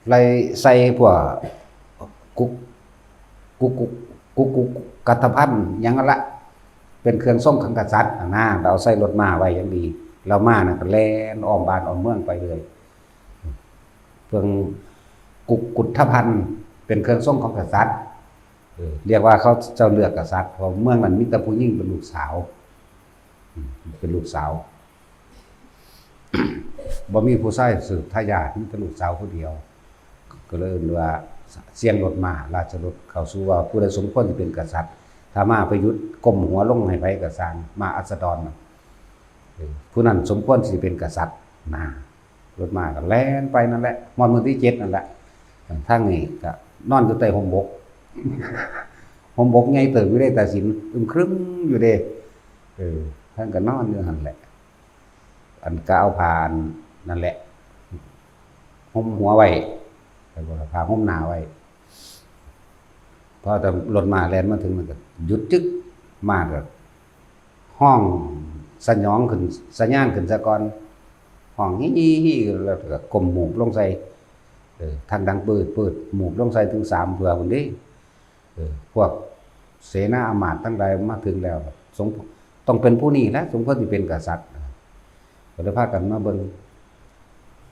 ไล่ใส่พวกกุก กุกกุก กุกกุกกัตถพันธ์หยังนั่นละ เป็นเครื่องทรงของกษัตริย์น่ะนะ เราเอาใส่รถม้าไว้อย่างดี แล้วม้านั่นก็แล่นอ้อมบ้านอ้อมเมืองไปเลย เครื่องกุกกุฏภัณฑ์เป็นเครื่องทรงของกษัตริย์ เออ เรียกว่าเขาเจ้าเลือกกษัตริย์ เพราะเมืองนั้นมีแต่ผู้หญิงเป็นลูกสาว อืม เป็นลูกสาว บ่มีผู้ชายสืบทายาท มีแต่ลูกสาวผู้เดียว ก็เลยเอิ้นว่าเสี่ยงรถม้า ราชรถ เข้าสู่ว่าผู้ใดสมควรสิเป็นกษัตริย์ ถ้าม้าไปหยุดก้มหัวลงให้ไผก็ซ่าง ม้าอัสดรน่ะ เออ ผู้นั้นสมควรสิเป็นกษัตริย์นะ รถม้าก็แล่นไปนั่นแหละ ฮอดมื้อที่เจ็ดนั่นแหละ ทางนี้ก็นอนอยู่ใต้ห่มบก ห่มบกใหญ่เติบอยู่เด้ ตาสินอึมครึมอยู่เด้ เออ พิ่นก็นอนอยู่หั่นแหละ อันก็เอาผ้าอันนั่นแหละ ห่มหัวไว้ แล้วก็ผ้าห่มหน้าไว้ พอแต่รถม้าแล่นมาถึง มันก็หยุดจึ๊ก ม้าก็ฮ้องสยองขึ้น สะยานขึ้นซะก่อน ฮ้องฮี่ฮี่ฮี่ แล้วก็ก้มหมูบลงใส่ เออ ทางดังปืดปืด หมูบลงใส่ถึงสามเทื่อพุ้นเด้ เออ พวกเสนาอำมาตย์ทั้งหลายมาถึงแล้ว สง ต้องเป็นผู้นี้แหละ สมควรสิเป็นกษัตริย์ ก็เลยพากันมาเบิ่ง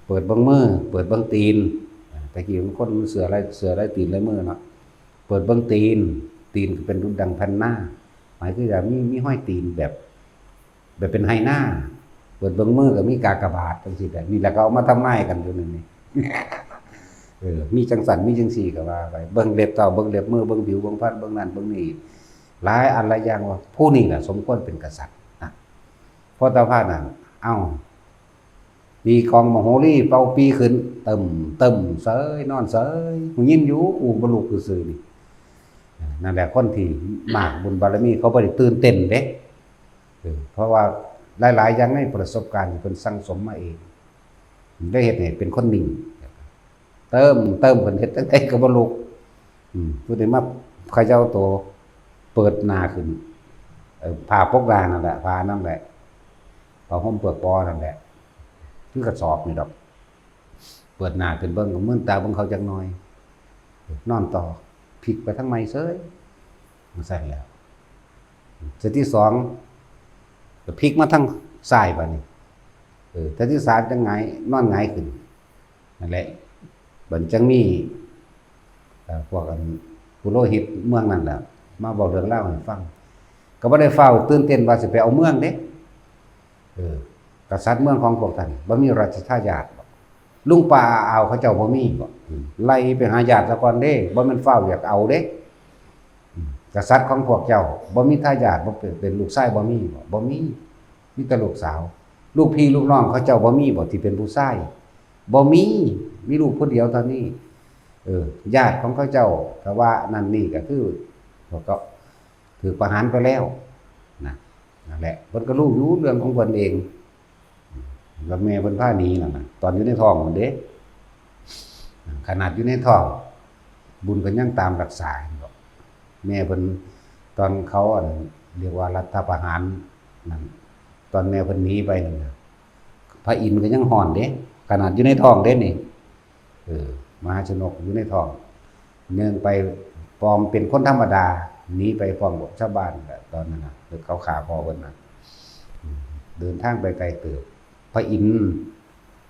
เปิดเบิ่งมือ เปิดเบิ่งตีน แต่กี้มันคนมันเสื้อลาย เสื้อลายตีนลายมือเนาะ เปิดเบิ่งตีน ตีนก็เป็นดุจดังแผ่นนา หมายคือว่ามี มีห้อยตีนแบบ แบบเป็นไฮนา เปิดเบิ่งมือก็มีกากบาทจังซี่แหละ นี่แหละก็เอามาทำนายกันอยู่นี่ นี่ เออ มีจังสัน มีจังซี่ก็ว่าไป เบิ่งเล็บเท้า เบิ่งเล็บมือ เบิ่งผิว เบิ่งฟัน เบิ่งนั่น เบิ่งนี่ หลายอันหลายอย่าง ว่าผู้นี้แหละสมควรเป็นกษัตริย์นะ พอตาพาดนั่น เอ้า ตีกลองมโหรี เป่าปี่ขึ้น ตึมตึมเสย นอนเสย หูยินอยู่ อูบ่ลุกซื่อๆนี่ นั่นแหละ คนที่มากบุญบารมี เขาบ่ได้ตื่นเต้นเด้ เออ เพราะว่าหลายๆอย่างในประสบการณ์ที่เพิ่นสั่งสมมาเอง ได้เฮ็ดให้เป็นคนนิ่ง เติม เติมเพิ่นเฮ็ดจั่งใดก็บ่ลุก อืม ผู้ใดมาเขย่าตัว เปิดหน้าขึ้น เอ่อ ผ้าปกหน้านั่นแหละ ผ้านั่นแหละ ผ้าห่มเปลือกปอนั่นแหละ คือกระสอบนี่ดอก เปิดหน้าขึ้นเบิ่ง ก็มืนตาเบิ่งเขาจักหน่อย นอนต่อ พลิกไปทางใหม่เสย จั่งซั้นแหล้ว เทื่อที่สอง ก็พลิกมาทางซ้ายบาดนี้ เออ เทื่อที่สามจั่งหงาย นอนหงายขึ้น นั่นแหละ บัดจั่งมี เอ่อ พวกอันปุโรหิตเมืองนั่นแหละ มาเว้าเรื่องราวให้ฟัง ก็บ่ได้ฟ้าวตื่นเต้นว่าสิไปเอาเมืองเด้ เออ กษัตริย์เมืองของพวกท่าน บ่มีราชทายาทบ่ ลุงป้าอาอาวเขาเจ้าบ่มีบ่ อืม ไล่ไปหาญาติซะก่อนเด้ บ่แม่นฟ้าวอยากเอาเด้ อืม กษัตริย์ของพวกเจ้า บ่มีทายาท บ่เป็น เป็นลูกชาย บ่มีบ่ บ่มี มีแต่ลูกสาว ลูกพี่ลูกน้องเขาเจ้าบ่มีบ่ ที่เป็นผู้ชาย บ่มี มีลูกผู้เดียวเท่านี้ เออ ญาติของเขาเจ้า ถ้าว่านั่นนี่ก็คือ พวกเขา ถูกประหารไปแล้วนะ นั่นแหละ เพิ่นก็รู้อยู่เรื่องของเพิ่นเอง แล้วแม่เพิ่นพาหนีนั่นน่ะ ตอนอยู่ในท้องมันเด้ ขนาดอยู่ในท้อง บุญก็ยังตามรักษาอยู่ดอก แม่เพิ่น ตอนเขาอันเรียกว่ารัฐประหารนั่น ตอนแม่เพิ่นหนีไปนั่นน่ะ พระอินทร์ก็ยังฮ้อนเด้ ขนาดอยู่ในท้องเด้นี่ เออ มหาชนกอยู่ในท้อง เนื่องไปปลอมเป็นคนธรรมดา หนีไปพร้อมกับชาวบ้านแหละ ตอนนั้นน่ะ แล้วเขาฆ่าพ่อเพิ่นน่ะ อืม เดินทางไปไกลเติบ พระอินทร์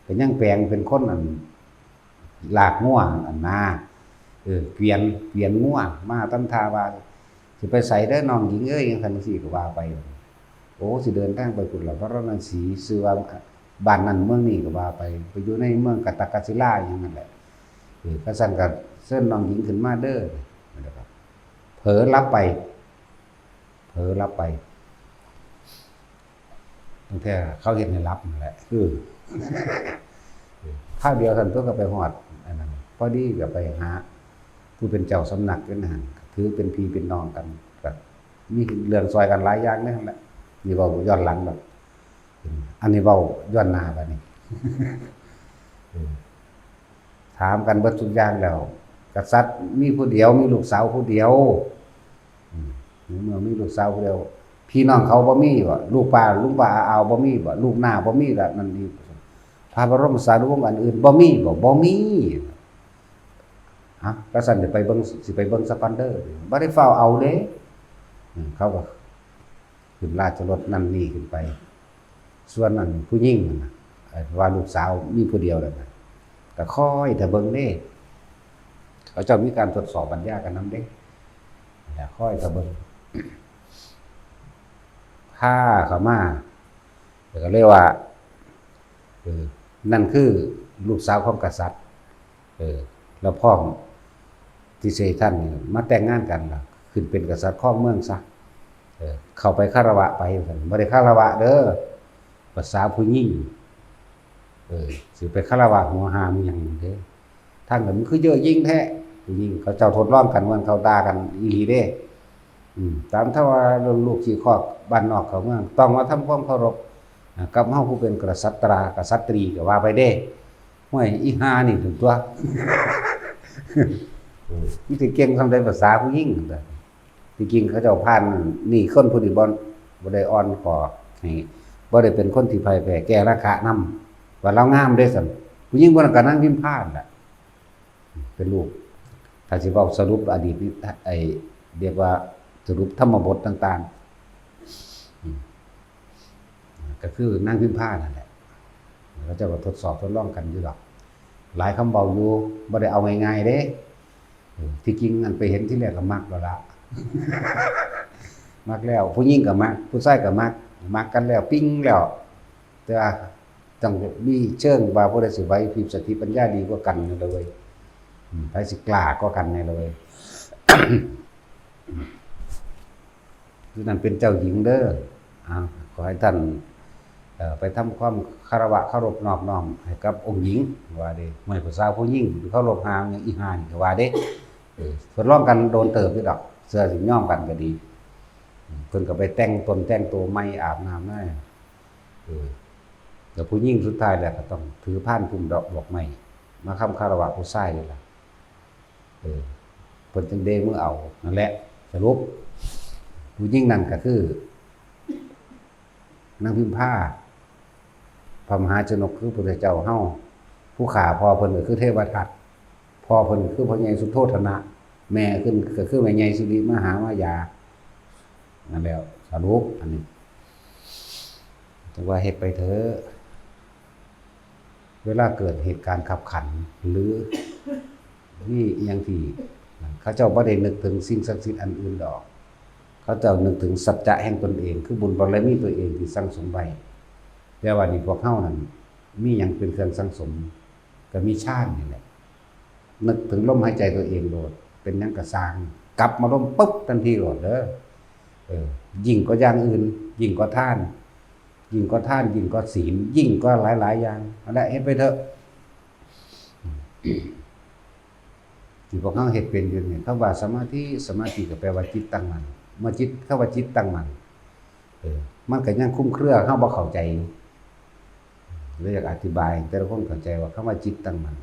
ก็ยังแปลงเป็นคนอัน ลากงัวอันนา เออ เกวียน เกวียนงัว มาทำท่าว่า สิไปไสเด้อน้องหญิงเอ้ย จั่งซั้นจั่งซี้ก็ว่าไป โอ้ สิเดินทางไปพุ้นล่ะ พาราณสี ชื่อว่าบ้านนั้นเมืองนี้ก็ว่าไป ไปอยู่ในเมืองกะตะกะศิลาอย่างนั้นแหละ เออ คันซั้นก็เชิญน้องหญิงขึ้นมาเด้อ เผลอหลับไป เผลอหลับไป ตั้งแต่เขาเฮ็ดให้หลับนั่นแหละ เออ คราวเดียวซั่นตัวก็ไปฮอดอันนั้น พอดีก็ไปหาผู้เป็นเจ้าสำนักอยู่นั่น ถือเป็นพี่เป็นน้องกัน ก็มีเรื่องซอยกันหลายอย่างเลยนั่นแหละ นี่เว้าย้อนหลังดอก อันนี้เว้าย้อนหน้าบัดนี้ เออ ถามกันเบิดทุกอย่างแล้ว กษัตริย์มีผู้เดียว มีลูกสาวผู้เดียว อืม ในเมื่อมีลูกสาวผู้เดียว พี่น้องเขาบ่มีบ่ ลูกป้า ลุงป้าอาอาวบ่มีบ่ ลูกน้าบ่มีล่ะ นั่นนี่ พระบรมสารีวงศ์อันอื่นบ่มีบ่ บ่มี ฮะ กษัตริย์สิไปเบิ่ง สิไปเบิ่งสะก่อนเด้อ บ่ได้ฟ้าวเอาเด้ อืม เขาก็ ขึ้นราชรถนั่นนี่ขึ้นไป ส่วนอันผู้หญิงนั่นน่ะ เอ่อ ว่าลูกสาวมีผู้เดียวนั่นน่ะ ก็คอยถ้าเบิ่งเด้ เขาเจ้ามีการทดสอบปัญญากันนำเด้ แล้วคอยถ้าเบิ่ง พาเข้ามา แล้วก็เลยว่า เออ นั่นคือลูกสาวของกษัตริย์ เออ แล้วพร้อมที่สิให้ท่านนี่มาแต่งงานกันล่ะ ขึ้นเป็นกษัตริย์ครองเมืองซะ เออ เข้าไปคารวะไป บ่ได้คารวะเด้อ ภาษาผู้หญิง เออ สิไปคารวะหัวหามหยังเด้ ทางนั้นมันคือเย่อหยิ่งแท้ ผู้หญิงเขาเจ้าทดลองกัน มันเขาด่ากันอีหลีเด้ อืม ตามถ้าว่าลูกขี้คอกบ้านนอกเข้าเมือง ต้องมาทำความเคารพ อ่า กับเฮาผู้เป็นกษัตรา กษัตรีก็ว่าไปเด้ ห้วย อีห่านี่ถึงตัว เออ มันสิเก่งส่ำใดภาษาผู้หญิง ที่จริงเขาเจ้าผ่านนี่ คนผู้นี้บ่ บ่ได้อ่อนข้อให้ บ่ได้เป็นคนที่พ่ายแพ้ แก่ราคะนำ ว่าลาวงามเด้ซั่น ผู้หญิงผู้นั้นก็นางพิมพานั่นแหละ เป็นลูก ถ้าสิเว้าสรุปอดีตนี่ ไอ้ เรียกว่าสรุปธรรมบทต่างๆ อืม ก็คือนางพิมพานั่นแหละ เขาเจ้าก็ทดสอบทดลองกันอยู่ดอก หลายคำเว้าอยู่ บ่ได้เอาง่ายๆเด้ เออ ที่จริงอันไปเห็นที่แรกก็มักแล้วละ มักแล้ว ผู้หญิงก็มัก ผู้ชายก็มัก มักกันแล้ว ปิ๊งแล้ว แต่ว่าต้องมีเชิงว่าผู้ใดสิไหวพริบสติปัญญาดีกว่ากันนั่นเลย อืม ไผสิกล้ากว่ากันนั่นเลย คือนั่นเป็นเจ้าหญิงเด้อ อ่า ขอให้ท่าน เอ่อ ไปทำความคารวะเคารพนอบน้อมให้กับองค์หญิง ว่าเด้ ห้วย ผู้สาวผู้หญิงเคารพหาหยัง อีห่านี่ก็ว่าเด้ เออ ทดลองกันโดนเติบอยู่ดอก เทื่อสิยอมกันก็ดี เพิ่นก็ไปแต่งตนแต่งตัวใหม่ อาบน้ำมา เออ แล้วผู้หญิงสุดท้ายแล้วก็ต้องถือพานพุ่มดอก ดอกไม้ มาค้ำคารวะผู้ชายนี่ล่ะ เออ เพิ่นจึงเด้มือเอา นั่นแหละ สรุป ผู้หญิงนั่นก็คือ นางพิมพา พระมหาชนกคือพุทธเจ้าเฮา ผู้ฆ่าพ่อเพิ่นก็คือเทวทัต พ่อเพิ่นก็คือพ่อใหญ่สุโธทนะ แม่เพิ่นก็คือแม่ใหญ่สิริมหามายา นั่นแหละ สรุปอันนี้ จั่งว่าเฮ็ดไปเถอะ เวลาเกิดเหตุการณ์คับขัน หรือมีอิหยังที่ เขาเจ้าบ่ได้นึกถึงสิ่งศักดิ์สิทธิ์อันอื่นดอก เขาเจ้านึกถึงสัจจะแห่งตนเอง คือบุญบารมีตัวเองที่สั่งสมไว้ แต่ว่านี่พวกเฮานั่น มีหยังเป็นเครื่องสั่งสม ก็มีฌานนี่แหละ นึกถึงลมหายใจตัวเองโลด เป็นหยังก็ซ่าง กลับมาลมปุ๊บทันทีโลดเด้อ เออ ยิ่งกว่าอย่างอื่น ยิ่งกว่าทาน ยิ่งกว่าทาน ยิ่งกว่าศีล ยิ่งกว่าหลายๆอย่าง นั่นแหละ เฮ็ดไปเถอะ ที่พวกเฮาเฮ็ดเป็นอยู่นี่ คำว่าสมาธิ สมาธิก็แปลว่าจิตตั้งมั่น เมื่อจิต คำว่าจิตตั้งมั่น เออ มันก็ยังคลุมเครือ เฮาบ่เข้าใจ เลยอยากอธิบายให้แต่ละคนเข้าใจว่าคำว่าจิตตั้งมั่น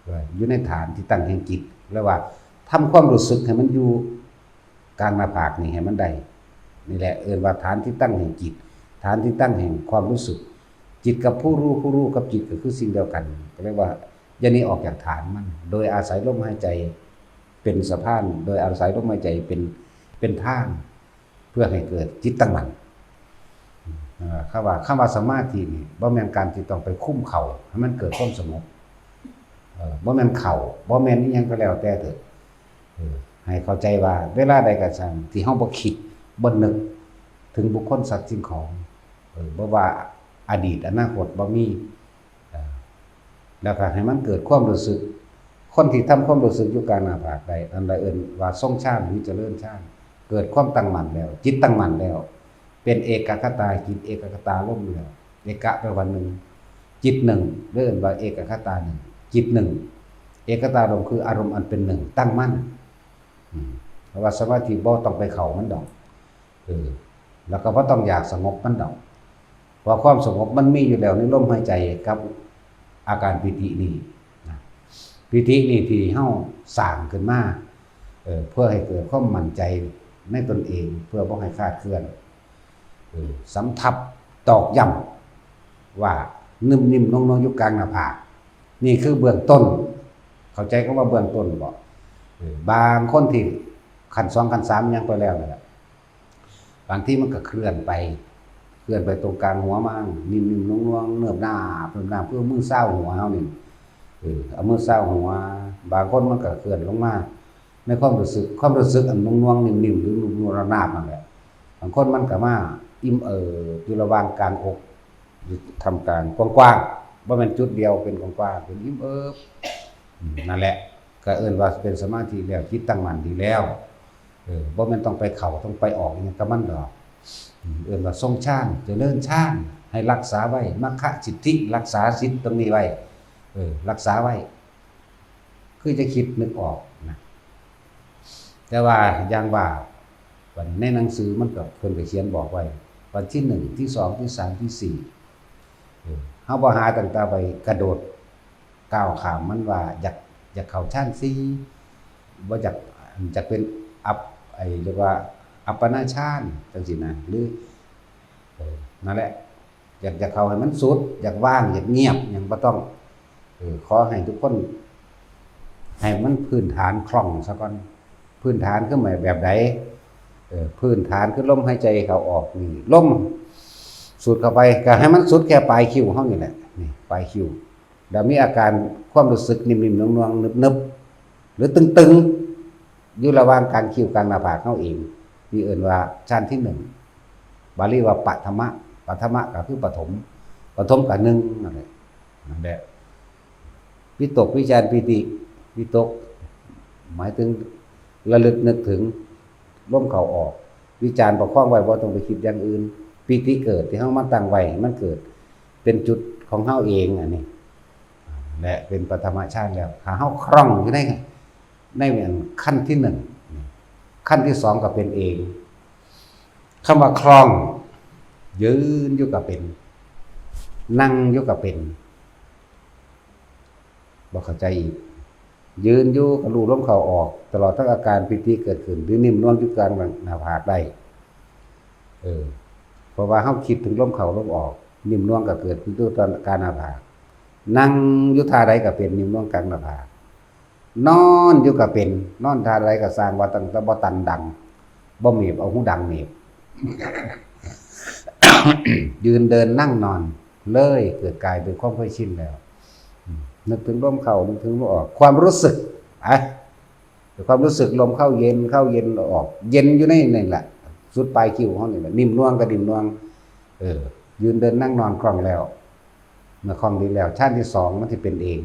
ว่าอยู่ในฐานที่ตั้งแห่งจิต แล้วว่าทำความรู้สึกให้มันอยู่กลางหน้าผากนี่ให้มันได้ นี่แหละเอิ้นว่าฐานที่ตั้งแห่งจิต ฐานที่ตั้งแห่งความรู้สึก จิตกับผู้รู้ ผู้รู้กับจิตก็คือสิ่งเดียวกัน ก็เรียกว่าอย่าหนีออกจากฐานมัน โดยอาศัยลมหายใจเป็นสะพาน โดยอาศัยลมหายใจเป็น เป็นทาง เพื่อให้เกิดจิตตั้งมั่น เอ่อ คำว่า คำว่าสมาธินี่ บ่แม่นการที่ต้องไปคุมเข่าให้มันเกิดความสงบ เอ่อ บ่แม่นเข่า บ่แม่นอิหยังก็แล้วแต่เถอะ เออ ให้เข้าใจว่าเวลาใดก็ช่างที่เฮาบ่คิด บ่นึกถึงบุคคลสัตว์สิ่งของ เออ บ่ว่าอดีตอนาคตบ่มี เอ่อ แล้วก็ให้มันเกิดความรู้สึก คนที่ทำความรู้สึกอยู่กลางหน้าผากได้ อันใดเอิ้นว่าทรงฌานหรือเจริญฌาน เกิดความตั้งมั่นแล้ว จิตตั้งมั่นแล้ว เป็นเอกคตาจิต เอกคตารมณ์แล้ว เอกะแปลว่าหนึ่ง จิตหนึ่ง เรียกว่าเอกคตาหนึ่ง จิตหนึ่ง เอกคตารมณ์คืออารมณ์อันเป็นหนึ่ง ตั้งมั่น อืม เพราะว่าสมาธิบ่ต้องไปเข้ามันดอก เออ แล้วก็บ่ต้องอยากสงบมันดอก เพราะความสงบมันมีอยู่แล้วในลมหายใจกับอาการปีตินี่นะ ปีตินี่ที่เฮาสร้างขึ้นมา เออ เพื่อให้เกิดความมั่นใจในตนเอง เพื่อบ่ให้คลาดเคลื่อน เออ สำทับตอกย้ำว่านิ่มๆ นวลๆ อยู่กลางหน้าผาก นี่คือเบื้องต้น เข้าใจคำว่าเบื้องต้นบ่ เออ บางคนที่ขั้นสองขั้นสามยังไปแล้วนั่นแหละ บางทีมันก็เคลื่อนไป เคลื่อนไปตรงกลางหัวมัน นิ่มๆ นวลๆ เนิบนาบ เนิบนาบ คือมือซาวหัวเฮานี่ เออ เอามือซาวหัว บางคนมันก็เคลื่อนลงมา ในความรู้สึก ความรู้สึกอันนวลๆ นิ่มๆ หรือนวลๆ นาบๆ นั่นแหละ บางคนมันก็มาอิ่มเอิบอยู่ระหว่างกลางอก อยู่ท่ามกลางกว้างๆ บ่แม่นจุดเดียว เป็นกว้างๆ เป็นอิ่มเอิบ อืม นั่นแหละ ก็เอิ้นว่าเป็นสมาธิแล้ว จิตตั้งมั่นดีแล้ว เออ บ่แม่นต้องไปเข้า ต้องไปออกอิหยังกับมันดอก อืม เอิ้นว่าทรงฌาน เจริญฌาน ให้รักษาไว้ มัคคะสิทธิ รักษาสิทธิ์ตรงนี้ไว้ เออ รักษาไว้ คือจะคิดนึกออกนะ แต่ว่าอย่างว่า ในหนังสือมันก็เพิ่นก็เขียนบอกไว้ว่าที่หนึ่ง ที่สอง ที่สาม ที่สี่ เออ เฮาบ่หาตั้งแต่ไปกระโดดก้าวข้ามมันว่าอยาก อยากเข้าฌานสี่ บ่อยาก อยากเป็นอัป ไอ้เรียกว่าอัปปนาฌานจังซี่นะ หรือ เออ นั่นแหละ อยาก อยากเข้าให้มันสุด อยากว่าง อยากเงียบ หยังบ่ต้อง เออ ขอให้ทุกคน ให้มันพื้นฐานคล่องซะก่อน พื้นฐานคือหมายแบบใด เออ พื้นฐานคือลมหายใจเข้าออกนี่ ลมสูดเข้าไป ก็ให้มันสุดแค่ปลายคิ้วเฮานี่แหละ นี่ ปลายคิ้ว แล้วมีอาการความรู้สึกนิ่มๆ น่วงๆ นึบๆ หรือตึงๆ อยู่ระหว่างกลางคิ้วกลางหน้าผากเฮาเอง นี่เอิ้นว่าฌานที่หนึ่ง บาลีว่าปฐมะ ปฐมะก็คือปฐม ปฐมก็หนึ่งนั่นแหละ นั่นแหละ วิตก วิจาร ปีติ วิตก หมายถึงระลึกนึกถึงลมเข้าออก วิจาร ประคองไว้ บ่ต้องไปคิดอย่างอื่น ปีติเกิดที่เฮามาตั้งไว้ให้มันเกิด เป็นจุดของเฮาเอง อันนี้ และเป็นปฐมฌานแล้ว ถ้าเฮาคล่องอยู่ใน ในอันขั้นที่หนึ่ง ขั้นที่สองก็เป็นเอง คำว่าคล่อง ยืนอยู่ก็เป็น นั่งอยู่ก็เป็น บ่เข้าใจอีก ยืนอยู่ก็รู้ลมเข้าออก ตลอดทั้งอาการปีติเกิดขึ้น หรือนิ่มนวลอยู่กลางหน้าผากได้ เออ เพราะว่าเฮาคิดถึงลมเข้าลมออก นิ่มนวลก็เกิดขึ้นอยู่ตอนกลางหน้าผาก นั่งอยู่ท่าใดก็เป็นนิ่มนวลกลางหน้าผาก นอนอยู่ก็เป็น นอนท่าใดก็ซ่าง ว่าตั้งแต่บ่ตันดัง บ่เมีบ เอาหูดังเมีบ ยืนเดินนั่งนอน เลยเกิดกลายเป็นความเคยชินแล้ว อืม นึกถึงลมเข้า นึกถึงลมออก ความรู้สึก อ่ะ ความรู้สึกลมเข้าเย็น เข้าเย็นออก เย็นอยู่ในนั่นแหละ สุดปลายคิ้วเฮานี่แหละ นิ่มนวลก็นิ่มนวล เออ ยืนเดินนั่งนอนคล่องแล้ว เมื่อคล่องดีแล้ว ฌานที่สองมันสิเป็นเอง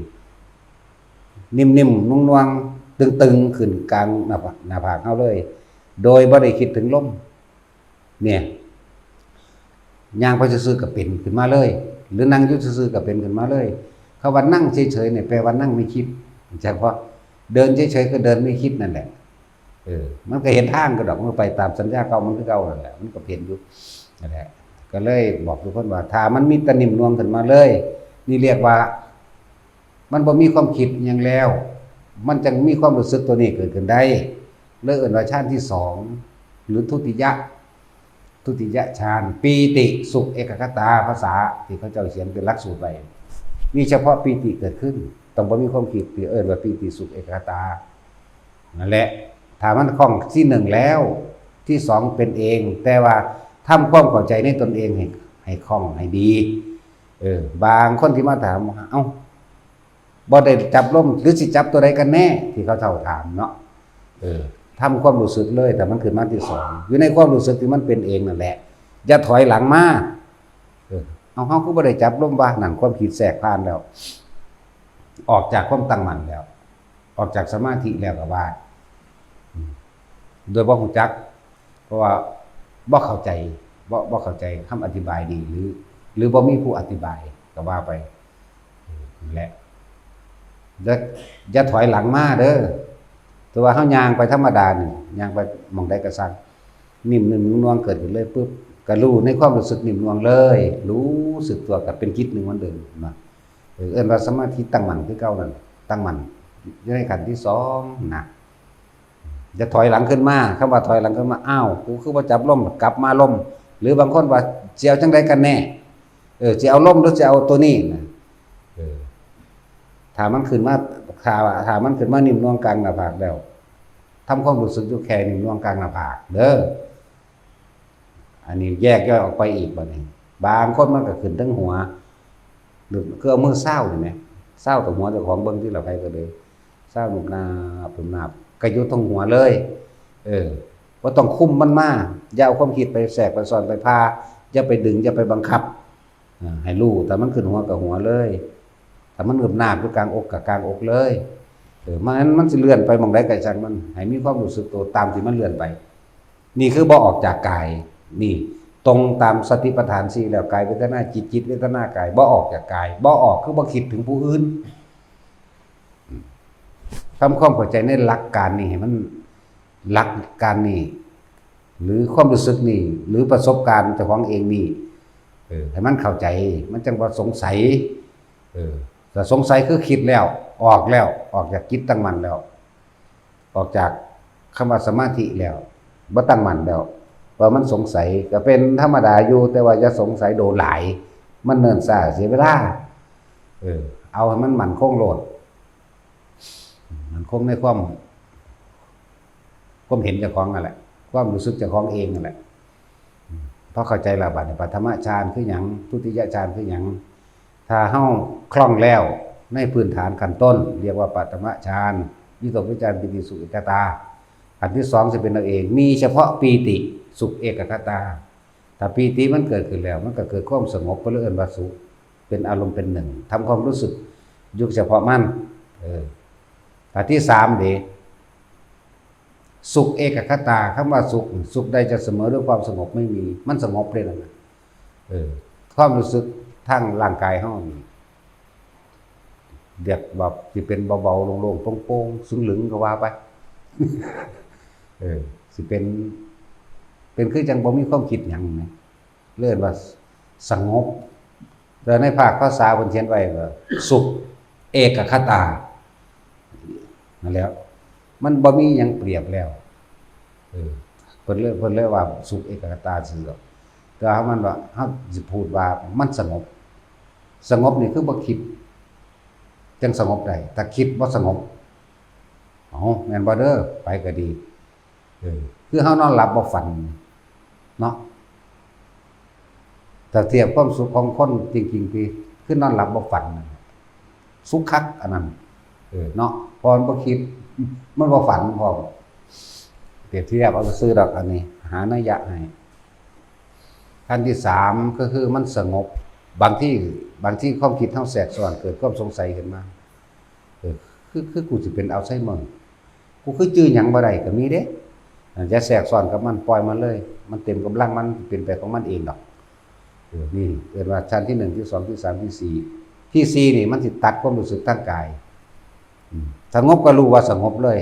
นิ่มๆ นุ่งนวงๆ ตึงๆ ขึ้นกลางหน้าผาก หน้าผากเฮาเลย โดยบ่ได้คิดถึงลม เนี่ย ย่างไปซื่อๆ ก็เป็นขึ้นมาเลย หรือนั่งอยู่ซื่อๆ ก็เป็นขึ้นมาเลย คำว่านั่งเฉยๆ เนี่ย แปลว่านั่งไม่คิด เฉพาะเดินเฉยๆ ก็เดินไม่คิดนั่นแหละ เออ มันก็เห็นทางก็ดอก มันก็ไปตามสัญญาเก่ามันคือเก่านั่นแหละ มันก็เห็นอยู่นั่นแหละ ก็เลยบอกทุกคนว่า ถ้ามันมีแต่นิ่มนวลขึ้นมาเลย นี่เรียกว่า มันบ่มีความคิดหยังแล้ว มันจั่งมีความรู้สึกตัวนี้เกิดขึ้นได้ เลยเอิ้นว่าฌานที่สอง หรือทุติยะ ทุติยฌาน ปีติสุขเอกคตา ภาษาที่เขาเจ้าเขียนเป็นหลักสูตรไว้ มีเฉพาะปีติเกิดขึ้น ต้องบ่มีความคิด ที่เอิ้นว่าปีติสุขเอกคตา นั่นแหละ ถ้ามันคล่องที่หนึ่งแล้ว ที่สองเป็นเอง แต่ว่าทำความเข้าใจในตนเองให้ ให้คล่อง ให้ดี เออ บางคนที่มาถามว่า เอ้า บ่ได้จับลม หรือสิจับตัวใดกันแน่ ที่เขาเจ้าถามเนาะ เออ ทำความรู้สึกเลย แต่มันขึ้นมาที่สอง อยู่ในความรู้สึกที่มันเป็นเองนั่นแหละ อย่าถอยหลังมา เออ เอาเฮาคือบ่ได้จับลมวะ นั่นความคิดแทรกผ่านแล้ว ออกจากความตั้งมั่นแล้ว ออกจากสมาธิแล้วก็ว่า อืม โดยบ่ฮู้จัก เพราะว่าบ่เข้าใจ บ่ บ่เข้าใจคำอธิบายดี หรือ หรือบ่มีผู้อธิบายก็ว่าไป เออ นั่นแหละ อย่า อย่าถอยหลังมาเด้อ แต่ว่าเฮาย่างไปธรรมดานี่ ย่างไปหม่องใดก็ซ่าง นิ่มๆ นวลๆ เกิดขึ้นเลยปุ๊บ ก็รู้ในความรู้สึกนิ่มนวลเลย รู้สึกตัวก็เป็นจิตหนึ่งเหมือนเดิมนะ เออ เอิ้นว่าสมาธิตั้งมั่นคือเก่านั่น ตั้งมั่นอยู่ในขั้นที่สองนะ อย่าถอยหลังขึ้นมา คำว่าถอยหลังขึ้นมา อ้าว กูคือบ่จับลม กลับมาลม หรือบางคนว่า สิเอาจั่งใดกันแน่ เออ สิเอาลมหรือสิเอาตัวนี้นะ เออ ถ้ามันขึ้นมา ถ้า ถ้ามันขึ้นมานิ่มนวลกลางหน้าผากแล้ว ทำความรู้สึกอยู่แค่นิ่มนวลกลางหน้าผากเด้อ อันนี้แยกย่อยออกไปอีกบัดนี้ บางคนมันก็ขึ้นเทิงหัว หรือคือเอามือซาวนี่แหม ซาวตรงหัวเจ้าของเบิ่งที่ละ ไผก็เลย ซาวนุบนาบนุบนาบ ก็อยู่ตรงหัวเลย เออ บ่ต้องคุมมันมา อย่าเอาความคิดไปแทรกไปซ้อนไปพา อย่าไปดึง อย่าไปบังคับ อ่า ให้รู้ ถ้ามันขึ้นหัวก็หัวเลย ถ้ามันงืบหน้าอยู่กลางอกก็กลางอกเลย เออ มัน มันสิเลื่อนไปหม่องใดก็ช่างมัน ให้มีความรู้สึกตัวตามที่มันเลื่อนไป นี่คือบ่ออกจากกาย นี่ตรงตามสติปัฏฐานสี่แล้ว กายเวทนาจิต จิตเวทนากาย บ่ออกจากกาย บ่ออกคือบ่คิดถึงผู้อื่น ทำความเข้าใจในหลักการนี่ให้มัน หลักการนี่ หรือความรู้สึกนี่ หรือประสบการณ์เจ้าของเองนี่ เออ ให้มันเข้าใจ มันจั่งบ่สงสัย เออ แต่สงสัยคือคิดแล้ว ออกแล้ว ออกจากจิตตั้งมั่นแล้ว ออกจากคำว่าสมาธิแล้ว บ่ตั้งมั่นแล้ว ว่ามันสงสัยก็เป็นธรรมดาอยู่ แต่ว่าอย่าสงสัยโดนหลาย มันเนิ่นช้าเสียเวลา เออ เอาให้มันมั่นคงโลด มั่นคงในความ ความเห็นเจ้าของนั่นแหละ ความรู้สึกเจ้าของเองนั่นแหละ พอเข้าใจแล้ว บัดนี้ปฐมฌานคือหยัง ทุติยฌานคือหยัง ถ้าเฮาคล่องแล้วในพื้นฐานขั้นต้น เรียกว่าปฐมฌาน วิตกวิจารปีติสุขเอกคตา อันที่สองสิเป็นเอาเอง มีเฉพาะปีติสุขเอกคตา ถ้าปีติมันเกิดขึ้นแล้ว มันก็เกิดความสงบ เพิ่นเลยเอิ้นว่าสุข เป็นอารมณ์เป็นหนึ่ง ทำความรู้สึกอยู่เฉพาะมัน เออ อันที่สามเด้ สุขเอกคตา คำว่าสุข สุขใดจะเสมอด้วยความสงบไม่มี มันสงบเลยนะ เออ ความรู้สึกทางร่างกายเฮานี่ เรียกว่าสิเป็นเบาๆ โล่งๆ โปร่งๆ ซึ่งหลึงก็ว่าไป เออ สิเป็น เป็นคือจั่งบ่มีความคิดหยังนะ เรียกว่าสงบ แต่ในภาคภาษาเพิ่นเขียนไว้ว่า สุขเอกคตา นั่นแหละ มันบ่มีหยังเปรียบแล้ว เออ เพิ่นเลย เพิ่นเลยว่าสุขเอกคตาซื่อดอก แต่ว่ามันว่า เฮาสิพูดว่ามันสงบ สงบนี่คือบ่คิด จั่งสงบได้ ถ้าคิดบ่สงบ เอ้า แม่นบ่เด้อ ไปก็ดี เออ คือเฮานอนหลับบ่ฝัน เนาะ ถ้าเทียบความสุขของคนจริงๆ ที่คือนอนหลับบ่ฝันน่ะ สุขคักอันนั้น เออ เนาะ เพราะมันบ่คิด มันบ่ฝันพร้อม เปรียบเทียบเอาซื่อๆ ดอก อันนี้ หานัยยะให้ ขั้นที่สามก็คือมันสงบ บางที บางทีความคิดเฮาแทรกซ้อน เกิดความสงสัยขึ้นมา เออ คือ คือกูสิเป็นอัลไซเมอร์ กูคือจื่อหยังบ่ได้ก็มีเด้ อ่า อย่าแทรกซ้อนกับมัน ปล่อยมันเลย มันเต็มกำลังมัน เป็นไปของมันเองดอก เออ นี่เอิ้นว่าชั้นที่หนึ่ง ที่สอง ที่สาม ที่สี่ ที่สี่นี่มันสิตัดความรู้สึกทางกาย อืม สงบก็รู้ว่าสงบเลย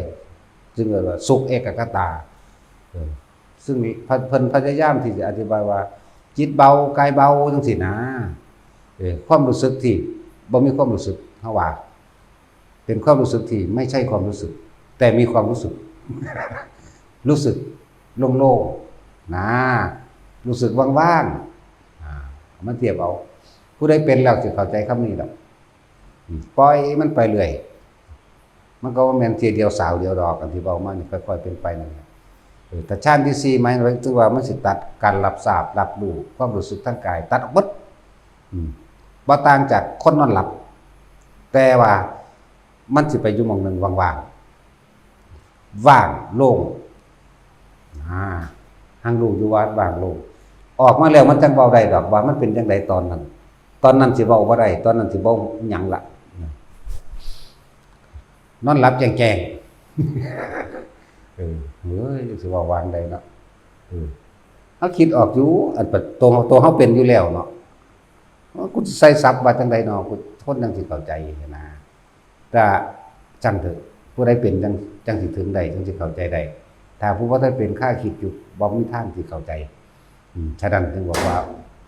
จึงเอิ้นว่าสุขเอกคตา เออ ซึ่งพระ เพิ่นพยายามที่จะอธิบายว่า จิตเบากายเบาจั่งซี้นะ เออ ความรู้สึกที่บ่มีความรู้สึก เฮาว่า เป็นความรู้สึกที่ไม่ใช่ความรู้สึก แต่มีความรู้สึก รู้สึกโล่งๆ นะ รู้สึกว่างๆ อ่า เอามาเทียบเอา ผู้ใดเป็นแล้วสิเข้าใจคำนี้ดอก อืม ปล่อยมันไปเรื่อย มันก็บ่แม่นเทื่อเดียวสาวเดียวดอก อันที่เว้ามานี่ค่อยๆเป็นไปนั่นแหละ เออ แต่ฌานที่สี่หมายถึงว่ามันสิตัดการรับทราบรับรู้ ความรู้สึกทางกาย ตัดออกหมด อืม บ่ต่างจากคนนอนหลับ แต่ว่ามันสิไปอยู่หม่องหนึ่งว่างๆ ว่างโล่ง อ่า หังรู้อยู่ว่าว่างโล่ง ออกมาแล้วมันจั่งเว้าได้ดอกว่ามันเป็นจั่งใดตอนนั้น ตอนนั้นสิเว้าบ่ได้ ตอนนั้นสิเว้าหยังละ นอนหลับแจ้งๆ เออ เฮ้ย สิเว้าวางใดเนาะ เออ เฮาคิดออกอยู่ อันเป็นตัว ตัวเฮาเป็นอยู่แล้วเนาะ กูสิใส่ศัพท์ว่าจั่งใดเนาะ กูคนจั่งสิเข้าใจนะ แต่จั่งเถอะ ผู้ใดเป็นจั่ง จั่งสิถึงได้ จั่งสิเข้าใจได้ ถ้าผู้บ่ทันเป็นคาคิดอยู่ บ่มีทางสิเข้าใจ อืม ฉะนั้นจึงบอกว่า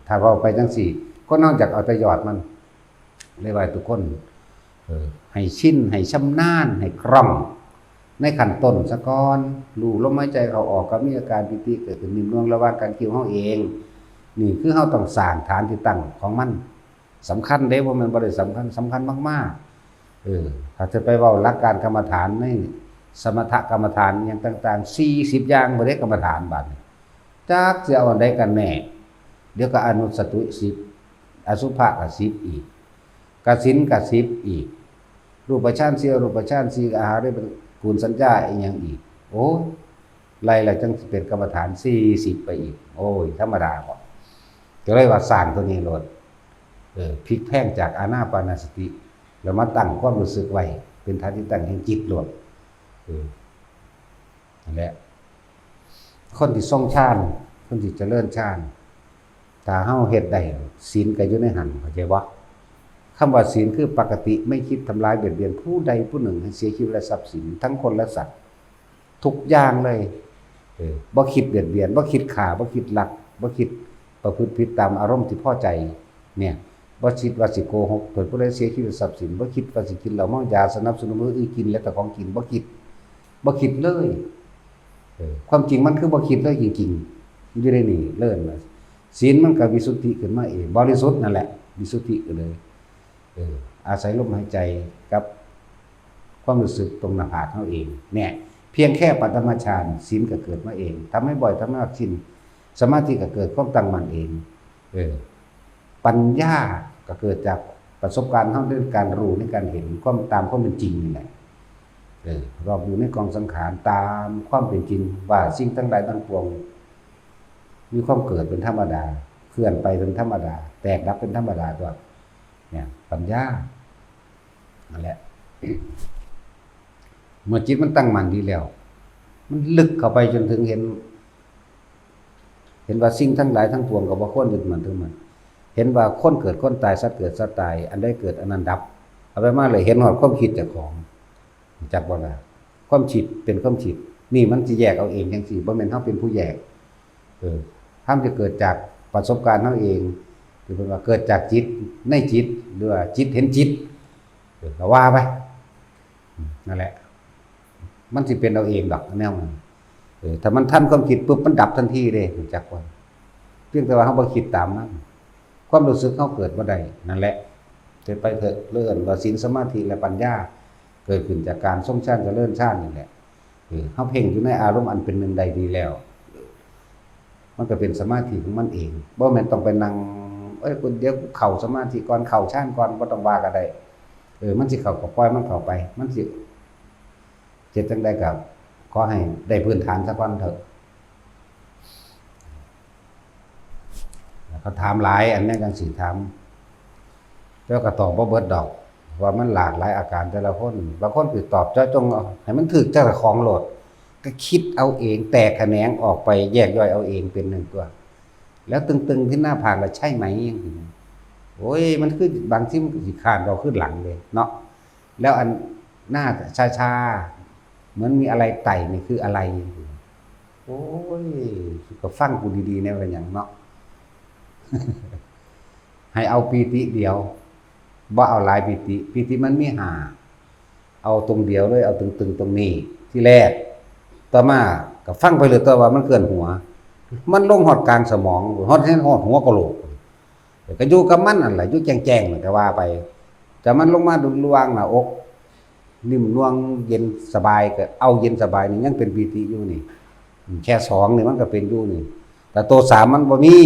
ถ้าเว้าไปจั่งซี้ คนเฮาอยากเอาแต่ยอดมัน เลยว่าทุกคน เออ ให้ชิน ให้ชำนาญ ให้คล่อง ในขั้นต้นซะก่อน รู้ลมหายใจเข้าออก ก็มีอาการปีติเกิดขึ้น นิ่มนวลระหว่างกลางคิ้วเฮาเอง นี่คือเฮาต้องสร้างฐานที่ตั้งของมัน สำคัญเด้ บ่แม่นบ่ได้สำคัญ สำคัญมากๆ เออ ถ้าจะไปเว้าหลักการกรรมฐานในสมถกรรมฐานอิหยังต่างๆ สี่สิบอย่างบ่ได้กรรมฐานบาดนี้ จักสิเอาอันใดกันแน่ เดี๋ยวก็อนุสติสิบ อสุภะก็สิบอีก กสิณก็สิบอีก รูปฌานสี่ อรูปฌานสี่ อาหารเป็นกุลสัญญาอีหยังอีก โอ้ย ไล่ละจั่งสิเป็นกรรมฐานสี่สิบไปอีก โอ้ย ธรรมดาบ่ ก็เลยว่าสร้างตัวนี้โลด เออ พลิกแพลงจากอานาปานสติ แล้วมาตั้งความรู้สึกไว้ เป็นฐานที่ตั้งแห่งจิตโลด เออ นั่นแหละ คนที่ทรงฌาน คนที่เจริญฌาน ถ้าเฮาเฮ็ดได้ ศีลก็อยู่ในหั้น เข้าใจบ่ คำว่าศีลคือปกติไม่คิดทำร้ายเบียดเบียนผู้ใดผู้หนึ่งให้เสียชีวิตและทรัพย์สิน ทั้งคนและสัตว์ ทุกอย่างเลย เออ บ่คิดเบียดเบียน บ่คิดฆ่า บ่คิดลัก บ่คิดประพฤติผิดตามอารมณ์ที่พอใจ เนี่ย บ่คิดว่าสิโกหก เผื่อผู้ใดเสียชีวิตทรัพย์สิน บ่คิดว่าสิกินเหล้ายา สนับสนุนผู้อื่นกินและแต่ของกิน บ่คิด บ่คิดเลย เออ ความจริงมันคือบ่คิดเลยจริงๆ อยู่ในนี่เลยนะ ศีลมันก็วิสุทธิขึ้นมาเอง บริสุทธิ์นั่นแหละ วิสุทธิก็เลย เออ อาศัยลมหายใจกับความรู้สึกตรงหน้าผากเฮาเอง เนี่ย เพียงแค่ปฐมฌาน ศีลก็เกิดมาเอง ทำให้บ่อย ทำให้มากชิน สมาธิก็เกิดความตั้งมั่นเอง เออ ปัญญาก็เกิดจากประสบการณ์เฮาในการรู้ ในการเห็นความตามความเป็นจริงนี่แหละ เออ รอบรู้ในกองสังขารตามความเป็นจริง ว่าสิ่งทั้งหลายทั้งปวง มีความเกิดเป็นธรรมดา เคลื่อนไปเป็นธรรมดา แตกดับเป็นธรรมดาตัว เนี่ย ปัญญา นั่นแหละ เมื่อจิตมันตั้งมั่นดีแล้ว มันลึกเข้าไปจนถึงเห็น เห็นว่าสิ่งทั้งหลายทั้งปวงก็บ่ควรยึดมั่นถือมั่น เห็นว่าคนเกิดคนตาย สัตว์เกิดสัตว์ตาย อันใดเกิดอันนั้นดับ เอาไปมาเลย เห็นฮอดความคิดเจ้าของ รู้จักบ่ล่ะ ความคิดเป็นความคิด นี่มันสิแยกเอาเองจังซี่ บ่แม่นเฮาเป็นผู้แยก เออ ธรรมจะเกิดจากประสบการณ์เฮาเอง คือเพิ่นว่าเกิดจากจิต ในจิต หรือว่าจิตเห็นจิต เออ ก็ว่าไป อืม นั่นแหละ มันสิเป็นเอาเองดอก แนวมัน เออ ถ้ามันทันความคิดปุ๊บ มันดับทันทีเด้ รู้จักบ่ เพียงแต่ว่าเฮาบ่คิดตามมัน ความรู้สึกเฮาเกิดบ่ได้ นั่นแหละ เฮ็ดไปเถอะ เอิ้นว่าศีล สมาธิ และปัญญา เกิดขึ้นจากการทรงฌาน เจริญฌานนี่แหละ เออ เฮาเพ่งอยู่ในอารมณ์อันเป็นหนึ่งได้ดีแล้ว มันก็เป็นสมาธิของมันเอง บ่แม่นต้องไปนั่ง เอ้ย กู เดี๋ยวกูเข้าสมาธิก่อน เข้าฌานก่อน บ่ต้องว่าก็ได้ เออ มันสิเข้าก็ปล่อยมันเข้าไป มันสิเฮ็ดจั่งใดก็ขอให้ได้พื้นฐานซะก่อนเถอะ เขาถามหลาย อันนี้จั่งสิถาม แต่ว่าก็ตอบบ่เบิดดอก ว่ามันหลากหลายอาการแต่ละคน บางคนคือตอบเจาะจงเอาให้มันถืกเจ้าของโลด ก็คิดเอาเอง แตกแขนงออกไป แยกย่อยเอาเองเป็นหนึ่งตัว แล้วตึงๆที่หน้าผากล่ะใช่ไหม จังซี้นะ โอ้ย มันคือบางทีมันก็สิคร้านเราขึ้นหลังเลยเนาะ แล้วอันหน้าชาๆ เหมือนมีอะไรไต่นี่คืออะไร โอ้ย ก็ฟังกูดีๆ แน่ เป็นหยังเนาะ ให้เอาปีติเดียว บ่เอาหลายปีติ ปีติมันมีห้า เอาตรงเดียวเลย เอาตึงๆ ตรงนี้ ที่แรก ต่อมาก็ฟังไปเลย ต่อว่ามันเคลื่อนหัว มันลงฮอดกลางสมอง ฮอด ฮอดหัวกะโหลก ก็อยู่กับมันนั่นแหละ อยู่แจ้งๆ นั่นก็ว่าไป แต่มันลงมาดูล่วงหน้าอก นิ่มนวลเย็นสบาย ก็เอาเย็นสบายนี่ยังเป็นปีติอยู่นี่ แค่สองนี่มันก็เป็นอยู่นี่ แต่ตัวสามมันบ่มี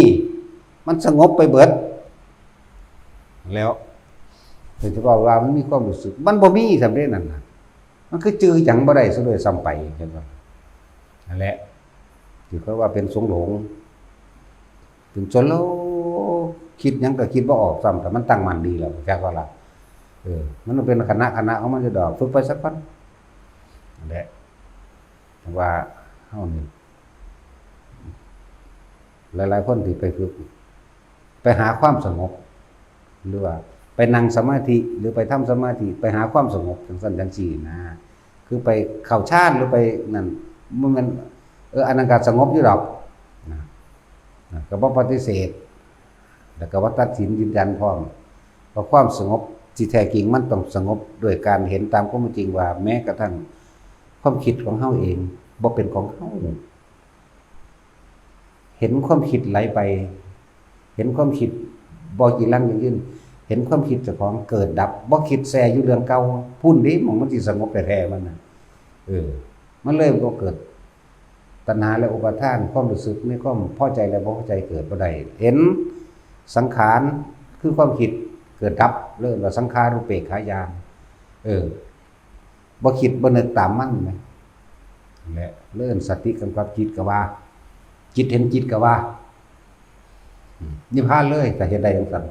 มันสงบไปเบิด แล้ว เพิ่นสิเว้าว่ามันมีความรู้สึก มันบ่มีสำเร็จนั่นน่ะ มันคือจื่อหยังบ่ได้ซะด้วยซ้ำไป เห็นบ่ นั่นแหละ ที่เขาว่าเป็นสงหลง เป็นสงหลง คิดหยังก็คิดบ่ออกซ้ำ แต่มันตั้งมั่นดีแล้ว จักว่าล่ะ เออ มันเป็นคณะคณะของมันอยู่ดอก ฝึกไปสักวัน นั่นแหละ ว่าเฮานี่ หลายๆ คนที่ไปฝึก ไปหาความสงบ หรือว่าไปนั่งสมาธิ หรือไปทำสมาธิ ไปหาความสงบจังซั่นจังซี่นะ คือไปเข้าฌานหรือไปนั่น มันแม่น เออ อันนั้นก็สงบอยู่ดอก นะ นะ ก็บ่ปฏิเสธ แล้วก็บ่ตัดสินยืนยันพร้อม เพราะความสงบที่แท้จริงมันต้องสงบด้วยการเห็นตามความเป็นจริงว่า แม้กระทั่งความคิดของเฮาเองบ่เป็นของเฮา เห็นความคิดไหลไป เห็นความคิดบ่จีรังยั่งยืน เห็นความคิดเจ้าของเกิดดับ บ่คิดแช่อยู่เรื่องเก่า พุ้นเด้ หม่องมันสิสงบแท้ๆ มันน่ะ เออ มันเลยบ่เกิดตัณหาและอุปาทาน ความรู้สึกในความพอใจและบ่พอใจเกิดบ่ได้ เห็นสังขารคือความคิดเกิดดับ เรียกว่าสังขารูปเปกขาญาณ เออ บ่คิดบ่นึกตามมันนะ และเรื่องสติกำกับจิตก็ว่า จิตเห็นจิตก็ว่า อืม นิพพานเลย ถ้าเฮ็ดได้จังซั่น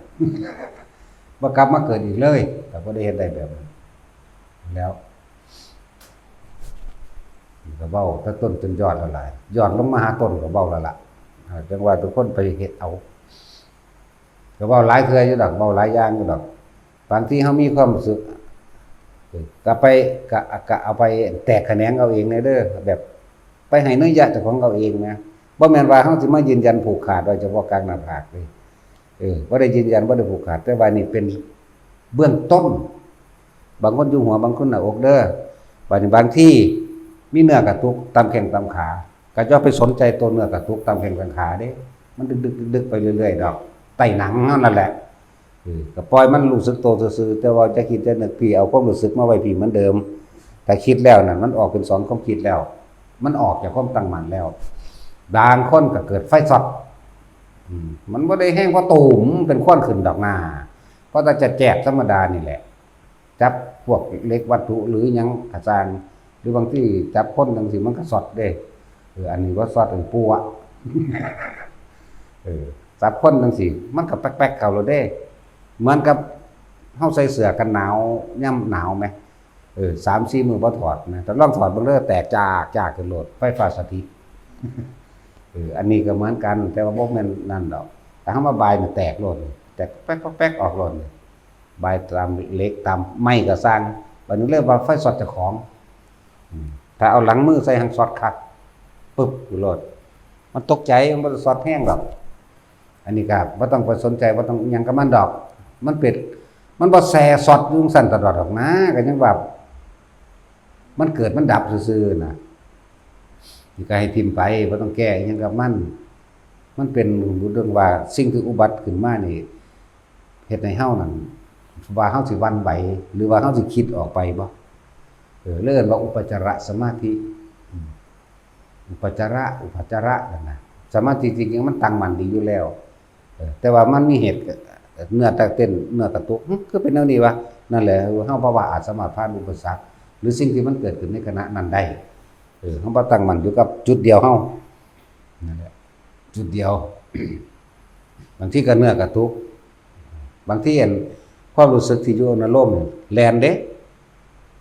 บ่กลับมาเกิดอีกเลย ถ้าบ่ได้เฮ็ดได้แบบนั้น แล้ว ก็เว้าแต่ต้นจนยอดแล้วล่ะ ยอดลงมาหาต้นก็เว้าแล้วล่ะ อ่า จังว่าทุกคนไปเฮ็ดเอา ก็เว้าหลายเทื่ออยู่ดอก เว้าหลายอย่างอยู่ดอก บางทีเฮามีความรู้สึก ก็ไป ก็ ก็เอาไปแตกแขนงเอาเองแน่เด้อ แบบ ไปให้นัยยะเจ้าของเอาเองนะ บ่แม่นว่าเฮาสิมายืนยันผูกขาดไว้เฉพาะกลางหน้าผากเลย เออ บ่ได้ยืนยัน บ่ได้ผูกขาด แต่ว่านี่เป็นเบื้องต้น บางคนอยู่หัว บางคนหน้าอกเด้อ บาดนี้บางทีมีเนื้อกระตุกตามแข้งตามขา ก็อย่าไปสนใจตัวเนื้อกระตุกตามแข้งตามขาเด้ มันดึกๆๆๆ ไปเรื่อยๆดอก ใต้หนังเฮานั่นแหละ เออ ก็ปล่อยมันรู้สึกตัวซื่อๆ แต่ว่าจะคิดจะนึกพี้ เอาความรู้สึกมาไว้พี้เหมือนเดิม ถ้าคิดแล้วนั่น มันออกเป็นสองความคิดแล้ว มันออกจากความตั้งมั่นแล้ว บางคนก็เกิดไฟช็อต อืม มันบ่ได้แฮงพอตูม เป็นควันขึ้นดอกนา เพราะแต่จะแจกธรรมดานี่แหละ จับพวกเหล็กวัตถุหรือหยังกะซ่าง หรือบางทีจับคนจั่งซี้มันก็ช็อตเด้ เออ อันนี้บ่ช็อต อันปัว เออ จับคนจั่งซี้มันก็แป๊กๆเข้าโลดเด้ เหมือนกับเฮาใส่เสื้อกันหนาวยามหนาวแหม เออ สามสี่มื้อบ่ถอดนะ แต่ลองถอดเบิ่งเด้อ แตกจากๆขึ้นโลด ไฟฟ้าสถิต เออ อันนี้ก็เหมือนกัน แต่ว่าบ่แม่นนั่นดอก แต่เฮามาบายนี่แตกโลด แตกแป๊กๆออกโลด บายตามเหล็กตามไม้ก็ซ่าง บัดนี้เลยว่าไฟช็อตเจ้าของ อืม ถ้าเอาหลังมือใส่หั้นช็อตคัก ปึ๊บอยู่โลด มันตกใจ มันบ่ได้ช็อตแฮงดอก อันนี้ก็บ่ต้องไปสนใจ บ่ต้องอิหยังกับมันดอก มันเป็น มันบ่แซ่ช็อตอยู่จั่งซั้นตลอดดอกนะ ก็ยังว่า มันเกิดมันดับซื่อๆนะ นี่ก็ให้ถิ่มไป บ่ต้องแก้อิหยังกับมัน มันเป็นเรื่องว่าสิ่งที่อุบัติขึ้นมานี่ เฮ็ดให้เฮานั่น ว่าเฮาสิหวั่นไหว หรือว่าเฮาสิคิดออกไปบ่ เออ เรียกว่าอุปจารสมาธิ อืม อุปจาระ อุปจาระนั่นนะ สมาธิจริงๆมันตั้งมั่นดีอยู่แล้ว เออ แต่ว่ามันมีเหตุ เนื้อตะเต้น เนื้อกระตุก หึ คือเป็นแนวนี้วะ นั่นแหละ เฮาบ่ว่าอาจสามารถผ่านอุปสรรค หรือสิ่งที่มันเกิดขึ้นในขณะนั้นได้ เออ เฮาบ่ตั้งมั่นอยู่กับจุดเดียวเฮา นั่นแหละ จุดเดียว บางทีก็เนื้อกระตุก บางทีอันความรู้สึกที่อยู่ในลมนี่แล่นเด้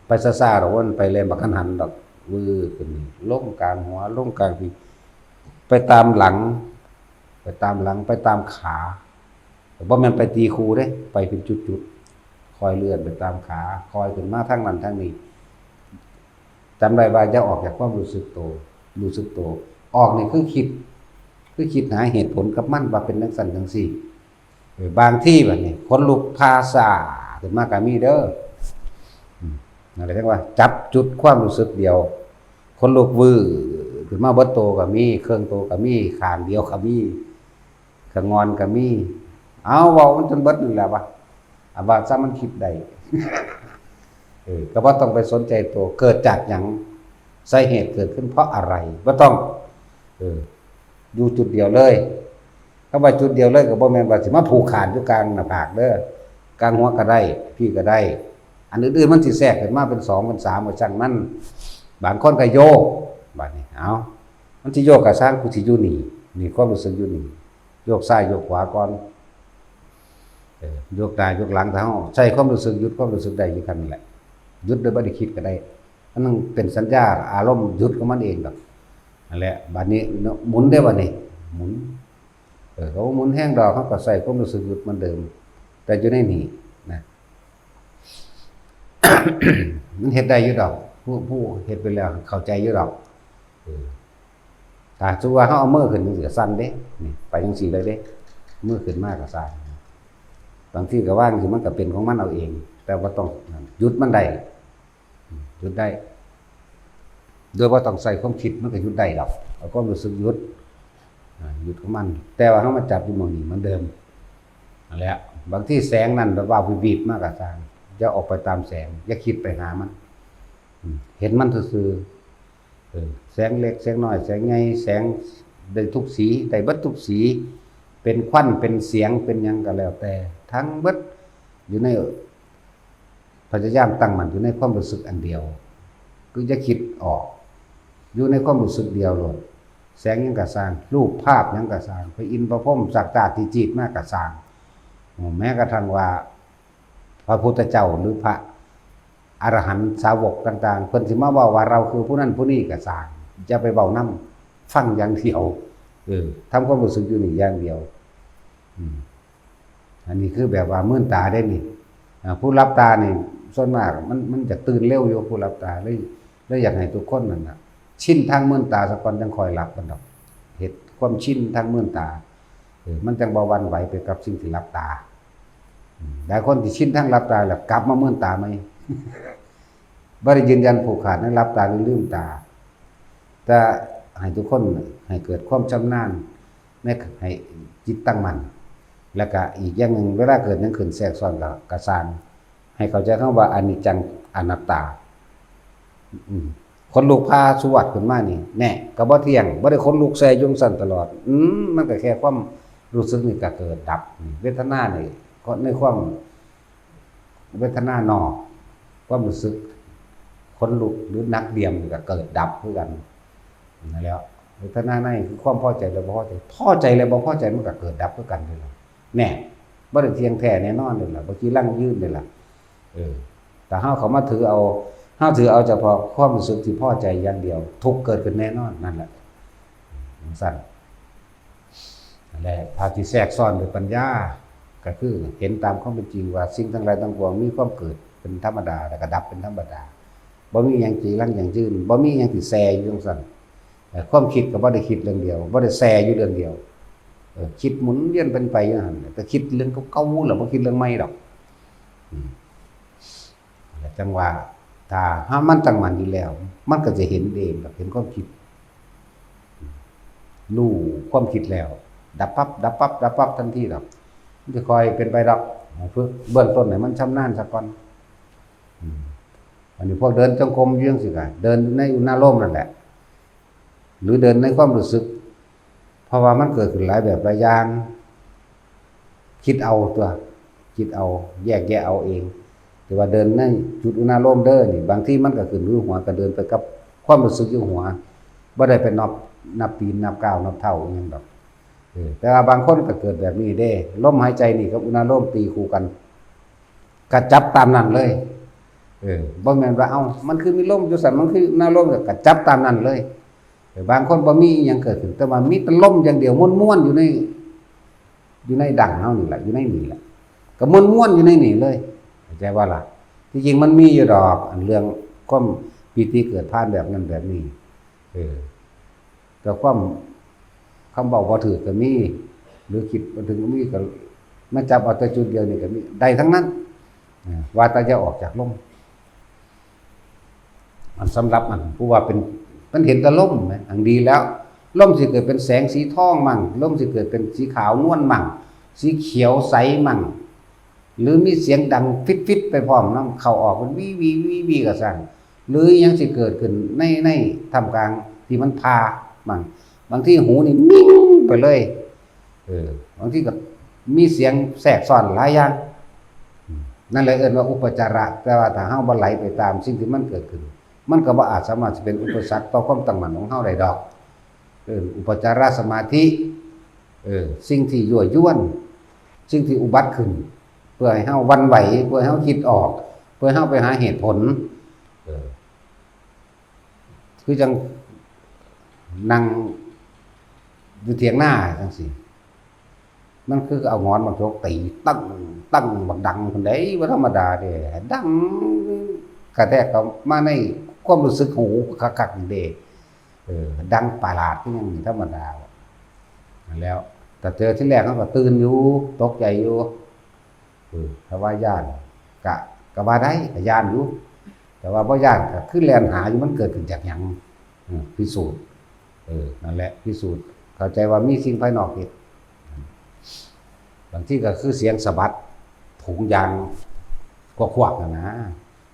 ไปซ่าๆดอก มันไปแล่นบักหันหันดอก วืดขึ้นนี่ ลงกลางหัว ลงกลางพี้ ไปตามหลัง ไปตามหลัง ไปตามขา แต่บ่แม่นไปตีคู่เด้ ไปเป็นจุดๆ ค่อยเลื่อนไปตามขา ค่อยขึ้นมาทางนั้นทางนี้ จำได้ว่าอย่าออกจากความรู้สึกโต รู้สึกโต ออกนี่คือคิด คือคิดหาเหตุผลกับมันว่าเป็นจั่งซั้นจั่งซี้ เออ บางทีบัดนี้ ขนลุกพาซ่าขึ้นมาก็มีเด้อ อืม นั่นแหละเรียกว่าจับจุดความรู้สึกเดียว ขนลุกวืดขึ้นมาเบิดโตก็มี เครื่องโตก็มี ข้างเดียวก็มี ขะงอนก็มี เอา เว้ามันจนเบิดนั่นแหละวะ อันว่าซะมันคิดได้ เออ ก็บ่ต้องไปสนใจตัว เกิดจากหยัง สาเหตุเกิดขึ้นเพราะอะไร บ่ต้อง เออ อยู่จุดเดียวเลย คำว่าจุดเดียวเลยก็บ่แม่นว่าสิมาผูกขาดอยู่กลางหน้าผากเด้อ กลางหัวก็ได้ พี้ก็ได้ อันอื่นๆมันสิแทรกขึ้นมาเป็นสองเป็นสามก็ช่างมัน บางคนก็โยก บัดนี้ เอา มันสิโยกก็ซ่าง กูสิอยู่นี่ นี่ความรู้สึกอยู่นี่ โยกซ้ายโยกขวาก่อน เออ โยกหน้าโยกหลัง ถ้าเฮาใช้ความรู้สึก หยุดความรู้สึกได้อยู่คั่นนั่นแหละ หยุดโดยบ่ได้คิดก็ได้ มันเป็นสัญญาอารมณ์หยุดของมันเองดอก นั่นแหละ บัดนี้เนาะ หมุนได้บัดนี้ หมุน เออ เขาบ่หมุนแฮงดอก เฮาก็ใช้ความรู้สึกหยุดเหมือนเดิม แต่อยู่ในนี่นะ มันเฮ็ดได้อยู่ดอก ผู้ ผู้เฮ็ดไปแล้วเข้าใจอยู่ดอก เออ ถ้าสมมุติว่าเฮาเอามือขึ้นจั่งซี้ก็สั่นเด้ นี่ ไปจั่งซี้เลยเด้ มือขึ้นมาก็สั่น บางทีก็วางจั่งซี้มันก็เป็นของมันเอาเอง แต่บ่ต้องหยุดมันได้ หยุดได้ โดยบ่ต้องใช้ความคิดมันก็หยุดได้ดอก เอาความรู้สึกหยุด อ่า หยุดของมัน แต่ว่าเฮามาจับอยู่หม่องนี้เหมือนเดิม นั่นแหละ บางทีแสงนั่นแบบว่าวิบๆมาก็ซ่าง อย่าออกไปตามแสง อย่าคิดไปหามัน อืม เห็นมันซื่อๆ เออ แสงเล็กแสงน้อย แสงใหญ่ แสงได้ทุกสี ได้เบิดทุกสี เป็นควัน เป็นเสียง เป็นหยังก็แล้วแต่ ทั้งเบิดอยู่ใน พยายามตั้งมั่นอยู่ในความรู้สึกอันเดียว คืออย่าคิดออก อยู่ในความรู้สึกเดียวโลด แสงหยังก็ซ่าง รูปภาพหยังก็ซ่าง พระอินทร์พระพรหม สักกาที่จีดมาก็ซ่าง แม้กระทั่งว่า พระพุทธเจ้าหรือพระอรหันต์สาวกต่างๆ เพิ่นสิมาเว้าว่าเราคือผู้นั้นผู้นี้ก็ซ่าง อย่าไปเว้านำ ฟังอย่างเดียว เออ ทำความรู้สึกอยู่นี่อย่างเดียว อืม อันนี้คือแบบว่ามื่นตาได้นี่ อ่า ผู้หลับตานี่ ส่วนมากมัน มันจะตื่นเร็วอยู่ ผู้หลับตา เลย เลยอยากให้ทุกคนนั่นน่ะ ชินทางมืนตาซะก่อน จั่งค่อยหลับมันดอก เฮ็ดความชินทางมืนตา เออ มันจั่งบ่หวั่นไหวไปกับสิ่งที่หลับตา อืม หลายคนที่ชินทางหลับตาแล้วกลับมามืนตาใหม่ บ่ได้ยืนยันผูกขาดในหลับตาหรือลืมตา แต่ให้ทุกคนให้เกิดความชำนาญใน ให้จิตตั้งมั่น แล้วก็อีกอย่างหนึ่ง เวลาเกิดหยังขึ้นแทรกซ้อนก็ ก็ซ่าง ให้เข้าใจคำว่าอนิจจังอนัตตา อืม ขนลุกพาสุวัตขึ้นมานี่ แน่ ก็บ่เที่ยง บ่ได้ขนลุกแซ่อยู่จั่งซั้นตลอด อืม มันก็แค่ความรู้สึกนี่ก็เกิดดับ เวทนานี่ ในความ เวทนานอก ความรู้สึกขนลุกหรือหนักเดี่ยมนี่ก็เกิดดับคือกัน นั่นแหละ เวทนาในคือความพอใจและบ่พอใจ พอใจและบ่พอใจมันก็เกิดดับคือกันเลยล่ะ แน่ บ่ได้เที่ยงแท้แน่นอนเลยล่ะ บ่จีรังยืนเลยล่ะ เออ แต่เฮาเข้ามาถือเอา เฮาถือเอาเฉพาะความรู้สึกที่พอใจอย่างเดียว ทุกข์เกิดขึ้นแน่นอน นั่นแหละ จั่งซั้น นั่นแหละ ภาพที่แทรกซ้อนด้วยปัญญา ก็คือเห็นตามความเป็นจริงว่าสิ่งทั้งหลายทั้งปวงมีความเกิดเป็นธรรมดา แล้วก็ดับเป็นธรรมดา บ่มีหยังจีรังยั่งยืน บ่มีหยังที่แซ่อยู่จั่งซั้น เอ่อ ความคิดก็บ่ได้คิดเรื่องเดียว บ่ได้แซ่อยู่เรื่องเดียว เออ คิดหมุนเวียนเป็นไปอยู่หั่น แต่คิดเรื่องเก่าๆ แล้วบ่คิดเรื่องใหม่ดอก อืม จั่งว่า ถ้าหากมันตั้งมั่นอยู่แล้ว มันก็จะเห็นเองดอก เห็นความคิด รู้ความคิดแล้ว ดับปั๊บ ดับปั๊บ ดับปั๊บทันทีดอก มันจะค่อยเป็นไปดอก ฝึกเบื้องต้นให้มันชำนาญซะก่อน อืม อันนี้พวกเดินจงกรมอยู่จั่งซี้ก็ เดินในอุณาโลมนั่นแหละ หรือเดินในความรู้สึก เพราะว่ามันเกิดขึ้นหลายแบบหลายอย่าง คิดเอาตั๊ว คิดเอา แยกแยะเอาเอง แต่ว่าเดินในจุดอุณาโลมเด้อนี่ บางทีมันก็ขึ้นอยู่หัว ก็เดินไปกับความรู้สึกอยู่หัว บ่ได้ไปนับ นับตีน นับก้าว นับเท้าอิหยังดอก เออ แต่ว่าบางคนก็เกิดแบบนี้เด้ ลมหายใจนี่กับอุณาโลมตีคู่กัน ก็จับตามนั้นเลย เออ บ่แม่นว่า เอ้า มันคือมีลมอยู่ซั่น มันคืออุณาโลม ก็จับตามนั้นเลย เออ บางคนบ่มีอิหยังเกิดขึ้น แต่ว่ามีแต่ลมอย่างเดียว ม่วนๆ อยู่ใน อยู่ในดั้งเฮานี่แหละ อยู่ในนี่แหละ ก็ม่วนๆ อยู่ในนี่เลย เข้าใจบ่ล่ะ ที่จริงมันมีอยู่ดอก อันเรื่องความปีติเกิดผ่านแบบนั้นแบบนี้ เออ แต่ความ คำเว้าบ่ถืกก็มี หรือคิดบ่ถึงก็มี ก็มาจับเอาแต่จุดเดียวนี่ก็มี ได้ทั้งนั้น เออ ว่าแต่อย่าออกจากลม อันสำหรับอันผู้ว่าเป็น มันเห็นแต่ลมนะ อันดีแล้ว ลมสิเกิดเป็นแสงสีทองมั่ง ลมสิเกิดเป็นสีขาวนวลมั่ง สีเขียวใสมั่ง หรือมีเสียงดังฟิดๆ ไปพร้อมนำ เข้าออกมันวีวีวีวีก็ซ่าง หรืออิหยังสิเกิดขึ้นใน ในท่ามกลางที่มันผ่ามั่ง บางทีหูนี่มิ่งไปเลย เออ บางทีก็มีเสียงแทรกซ้อนหลายอย่าง อืม นั่นแหละเอิ้นว่าอุปจาระ แต่ว่าถ้าเฮาบ่ไหลไปตามสิ่งที่มันเกิดขึ้น มันก็บ่อาจสามารถสิเป็นอุปสรรคต่อความตั้งมั่นของเฮาได้ดอก เออ อุปจารสมาธิ เออ สิ่งที่ยั่วยวน สิ่งที่อุบัติขึ้น เพื่อให้เฮาหวั่นไหว เพื่อให้เฮาคิดออก เพื่อให้เฮาไปหาเหตุผล เออ คือจั่งนั่งอยู่เถียงนาจั่งซี้ มันคือเอาหงอนมาจกตี ตึ้ง ตึ้ง บักดังพุ้นเด้ บ่ธรรมดาเด้ ดังกระแทกเข้ามาในความรู้สึกหูคักๆ นี่เด้ เออ ดังประหลาดคือหยังนี่ธรรมดา นั่นแหล้ว แต่เจอทีแรกเฮาก็ตื่นอยู่ ตกใจอยู่ เออ ถ้าว่าย้าน กะ กะว่าได้ กะย้านอยู่ แต่ว่าบ่ย้านก็คือแล่นหาอยู่ มันเกิดขึ้นจากหยัง เออ พิสูจน์ เออ นั่นแหละ พิสูจน์ เข้าใจว่ามีสิ่งภายนอกเฮ็ด บางทีก็คือเสียงสะบัดถุงยางควักๆ นั่นนะ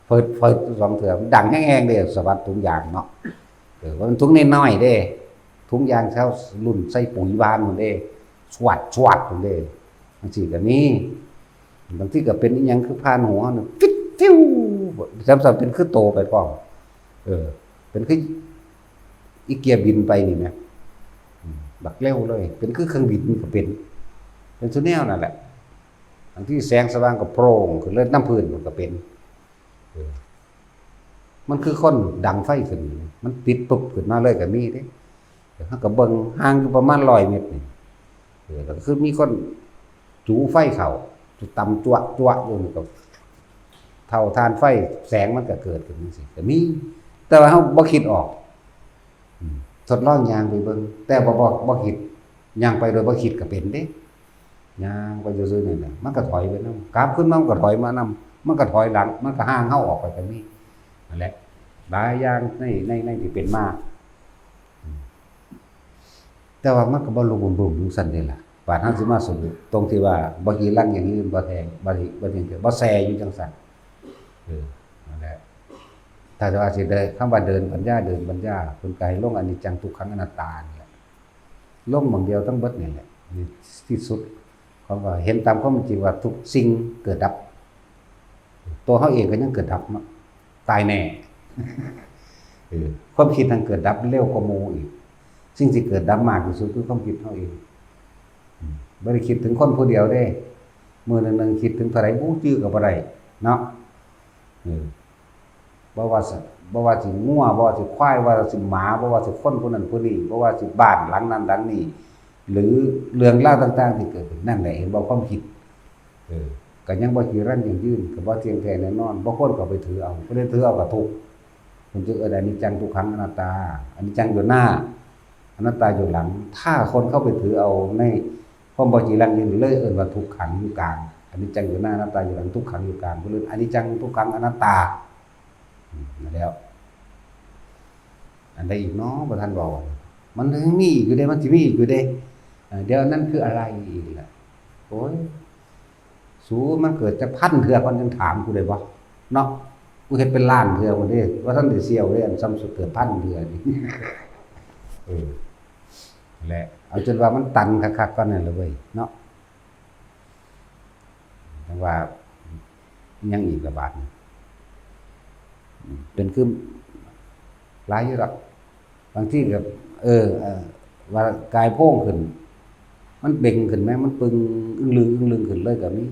เฟิดๆ สองเทื่อ มันดังแฮงๆ เด้ สะบัดถุงยางเนาะ เออ ว่ามันถุงน้อยๆ เด้ ถุงยางแถวรุ่นใส่ปุ๋ยหว่านนั่นเด้ สวดสวดนั่นเด้ จั่งซี้ก็มี บางทีก็เป็นอิหยังคือผ่านหัวนี่ ฟิว ซ้ำๆ เป็นคือโตไปพร้อม เออ เป็นคืออีเกียบินไปนี่แหม อืม บักเร็วเลย เป็นคือเครื่องบินก็เป็น เป็นซุแนวนั่นแหละ บางทีแสงสว่างก็โพร่งขึ้นเลย นำพื้นมันก็เป็น เออ มันคือคนดังไฟขึ้น มันติดปุ๊บขึ้นมาเลยก็มีเด้ เฮาก็เบิ่งห่างอยู่ประมาณร้อยเมตรนี่ เออ แล้วก็คือมีคนจูไฟเข้า ตำจั๊วะจั๊วะอยู่นี่ก็ เท่าถ่านไฟ แสงมันก็เกิดขึ้นจั่งซี้ ก็มี แต่ว่าเฮาบ่คิดออก ทดลองย่างไปเบิ่ง แต่ว่าบ่บ่คิด ย่างไปโดยบ่คิดก็เป็นเด้ ย่างไปซื่อๆนี่แหละ มันก็ถอยไปนำ กลับคืนมามันก็ถอยมานำ มันก็ถอยหลัง มันก็ห่างเฮาออกไปก็มี นั่นแหละ หลายอย่างใน ใน ในที่เป็นมา อืม แต่ว่ามันก็บ่ลุกบึ้มๆจั่งซั้นเด้ล่ะ บาดเฮาสิมาสรุปตรงที่ว่าบ่ฮีรังยั่งยืน บ่แทง บ่ บ่เที่ยง บ่แซ่อยู่จั่งซั้น เออ นั่นแหละ ถ้าว่าสิได้ คำว่าเดินปัญญา เดินปัญญา เพิ่นก็ให้ลงอนิจจัง ทุกขัง อนัตตานี่แหละ ลงหม่องเดียวทั้งเบิดนี่แหละ นี่ที่สุดของว่าเห็นตามความเป็นจริงว่าทุกสิ่งเกิดดับ ตัวเฮาเองก็ยังเกิดดับเนาะ ตายแน่ เออ ความคิดทั้งเกิดดับเร็วกว่าหมู่อีก สิ่งที่เกิดดับมากที่สุดคือความคิดเฮาเอง อืม บ่ได้คิดถึงคนผู้เดียวเด้ มื้อหนึ่งๆคิดถึงเท่าใดบ่จื้อก็บ่ได้เนาะ เออ บ่ว่าสิ บ่ว่าสิงัว บ่ว่าสิควาย บ่ว่าสิหมา บ่ว่าสิคนผู้นั้นผู้นี้ บ่ว่าสิบ้านหลังนั้นหลังนี้ หรือเรื่องราวต่างๆที่เกิดขึ้น นั่นแหละ เห็นบ่ ความคิด เออ ก็ยังบ่จีรังยั่งยืน ก็บ่เที่ยงแท้แน่นอน บ่ควรเข้าไปถือเอา ผู้ใดถือเอาก็ทุกข์ เพิ่นจึงเอิ้นอนิจจัง ทุกขัง อนัตตา อนิจจังอยู่หน้า อนัตตาอยู่หลัง ถ้าคนเข้าไปถือเอาในความบ่จีรังยั่งยืน เลยเอิ้นว่าทุกขังอยู่กลาง อนิจจังอยู่หน้า อนัตตาอยู่หลัง ทุกขังอยู่กลาง เพิ่นเอิ้นอนิจจัง ทุกขัง อนัตตา อืม นั่นแล้ว อันใดอีกเนาะ บ่ทันเว้า มันยังมีอีกอยู่เด้ มันสิมีอีกอยู่เด้ เอ่อ เดี๋ยวนั้นคืออะไรอีกล่ะ โอ้ย สู มันเกิดจักพันเทื่อ เพิ่นยังถามกูได้บ่ เนาะ กูเฮ็ดเป็นล้านเทื่อพุ้นเด้ บ่ทันได้เสี่ยวเด้ อันส่ำสุดเกิดพันเทื่อนี่ เออ แหละ เอาจนว่ามันตันคักๆก่อนนั่นล่ะเว้ย เนาะ จั่งว่า ยังอีกละบาดนี่ เป็นคือหลายอยู่ดอก บางทีก็ เออ เออ ว่ากายโพลงขึ้น มันเบ่งขึ้นแหม มันปึงอึ้งลึงอึ้งลึงขึ้นเลยก็มี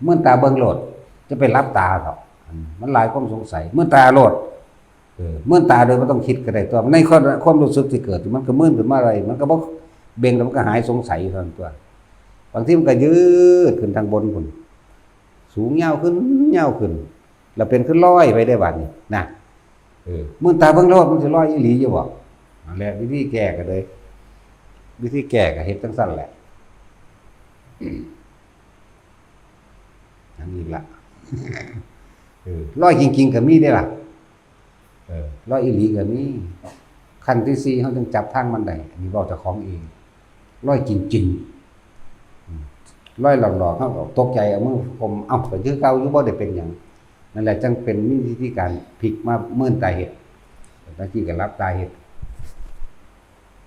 เมื่อนตาเบิ่งโลด จะไปหลับตาเถาะ อืม มันหลายความสงสัย เมื่อนตาโลด เออ เมื่อนตาโดยบ่ต้องคิดก็ได้ตั๊ว ในความ ความรู้สึกที่เกิด มันก็เมื่อนขึ้นมาได้ มันก็บ่เบ่งแล้วมันก็หายสงสัยเท่านั้นตั๊ว บางทีมันก็ยืดขึ้นทางบนพุ้น สูงยาวขึ้น ยาวขึ้น แล้วเป็นคือลอยไปได้บาดนี้นะ เออ เมื่อนตาเบิ่งโลด มันสิลอยอีหลีอยู่บ่ นั่นแหละ วิธีแก้ก็เลย วิธีแก้ก็เฮ็ดจั่งซั้นแหละ อันนี้ละ เออ ลอยจริงๆก็มีเด้ล่ะ เออ ลอยอีหลีก็มี ขั้นที่สี่ เฮาจึงจับทางมันได้ อันนี้เว้าเจ้าของเอง ลอยจริงๆ อืม ลอยหลอกๆ เฮาก็ตกใจ เอามือข่ม เอ้า ก็คือเก่าอยู่ บ่ได้เป็นหยัง นั่นแหละ จั่งเป็นมีวิธีการพลิกมาเมื่อนตาเฮ็ด ตะกี้ก็หลับตาเฮ็ด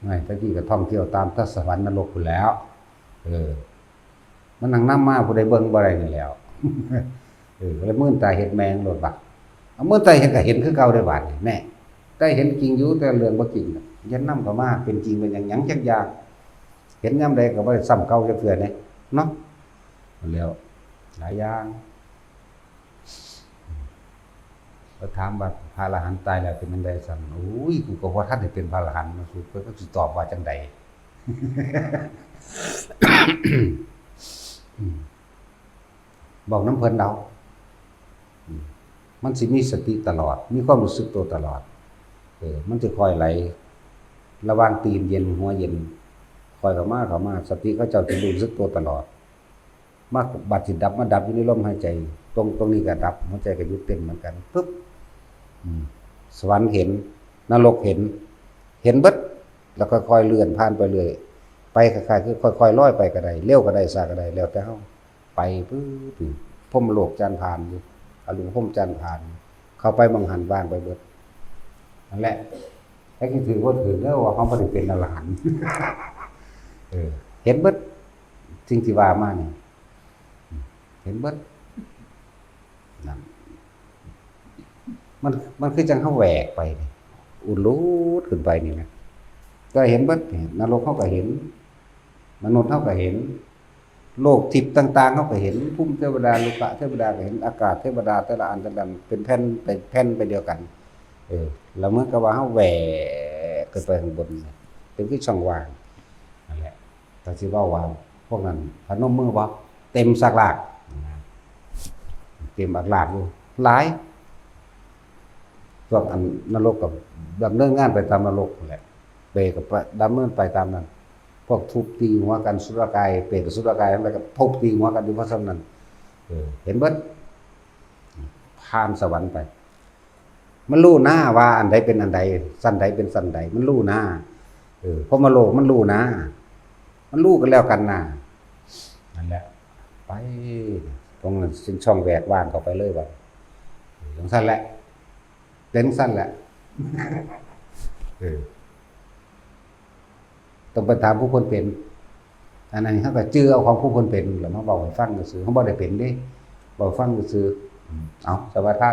ไม่ ตะกี้ก็ท่องเที่ยวตามสวรรค์นรกพู้นแหล้ว เออ มันนั่งนำมา ผู้ใดเบิ่งบ่ได้นี่แหล้ว เออ ก็เลยเมื่อนตาเฮ็ดแม่งโลดบัด เอาเมื่อนตาเฮ็ดก็เห็นคือเก่าได้บาดนี่ แน่ แต่เห็นจริงอยู่ แต่เรื่องบ่จริงน่ะ อย่านำเข้ามา เป็นจริงเป็นหยัง หยังจักอย่าง เห็นยามใดก็บ่ได้ซ้ำเก่าจักเทื่อเด้ เนาะ แล้ว หลายอย่าง แล้วถามว่าพระอรหันต์ตายแล้วเป็นจั่งใดซั่น โอ้ย กูก็บ่ทันได้เป็นพระอรหันต์เนาะ สู ก็สิตอบว่าจั่งใด อืม บอกนำเพิ่นเอา อืม มันสิมีสติตลอด มีความรู้สึกตัวตลอด เออ มันสิค่อยไหล ระหว่างตีนเย็นหัวเย็น ค่อยเข้ามา เข้ามา สติเขาเจ้าสิรู้สึกตัวตลอด มาบัดสิดับ มาดับอยู่ในลมหายใจ ตรง ตรงนี้ก็ดับ หัวใจก็หยุดเต้นเหมือนกัน ปึ๊บ อืม สวรรค์เห็น นรกเห็น เห็นเบิด แล้วค่อยๆเลื่อนผ่านไปเรื่อย ไปคล้ายๆคือค่อยๆลอยไปก็ได้ เร็วก็ได้ ช้าก็ได้ แล้วแต่เฮา ไปปึ๊บ พรหมโลกจานผ่านอยู่ อรูปพรหมจานผ่าน เข้าไปหม่องหั้นว่างไปเบิด นั่นแหละ แต่สิถือบ่ถือเด้อว่าเฮาบ่ได้เป็นอรหันต์ เออ เห็นเบิด สิ่งที่ว่ามานี่ เห็นเบิด นั่น มัน มันคือจั่งเฮาแหวกไปนี่ อุดรูดขึ้นไปนี่นะ ก็เห็นเบิดนี่ นรกเฮาก็เห็น มนุษย์เฮาก็เห็น โลกทิพย์ต่างๆเฮาก็เห็น ภูมิเทวดา โลกะเทวดาก็เห็น อากาศเทวดาแต่ละอันแต่ละอันเป็นแผ่น เป็นแผ่นไปเดียวกัน เออ แล้วเหมือนกับว่าเฮาแหวกขึ้นไปข้างบน เป็นคือช่องว่าง นั่นแหละ ถ้าสิเว้าว่าพวกนั้นพนมมือบ่ เต็มซากลาก เต็มอักลากอยู่ หลาย พวกอันนรกก็ดำเนินงานไปตามนรกนั่นแหละ เปรตก็ดำเนินไปตามนั้น พวกทุบตีหัวกัน สุรกาย เปรตกับสุรกายมันก็ทุบตีหัวกันอยู่เพราะฉะนั้น เออ เห็นเบิด ผ่านสวรรค์ไป มันรู้หน้าว่าอันใดเป็นอันใด สันใดเป็นสันใด มันรู้หน้า เออ พรหมโลกมันรู้หน้า มันรู้กันแล้วกันหน้า นั่นแหละ ไป ตรงนั้นสิ้นช่องแหวกว่างเข้าไปเลยบัด จังซั่นแหละ เป็นจังซั่นแหละ เออ ต้องไปถามผู้เพิ่นเป็น อันนั้นเขาก็จื่อเอาของผู้เพิ่นเป็นแล้วมาเว้าให้ฟังซื่อๆ เขาบ่ได้เป็นเด้ เว้าฟังซื่อๆ อืม เอา สวัสดี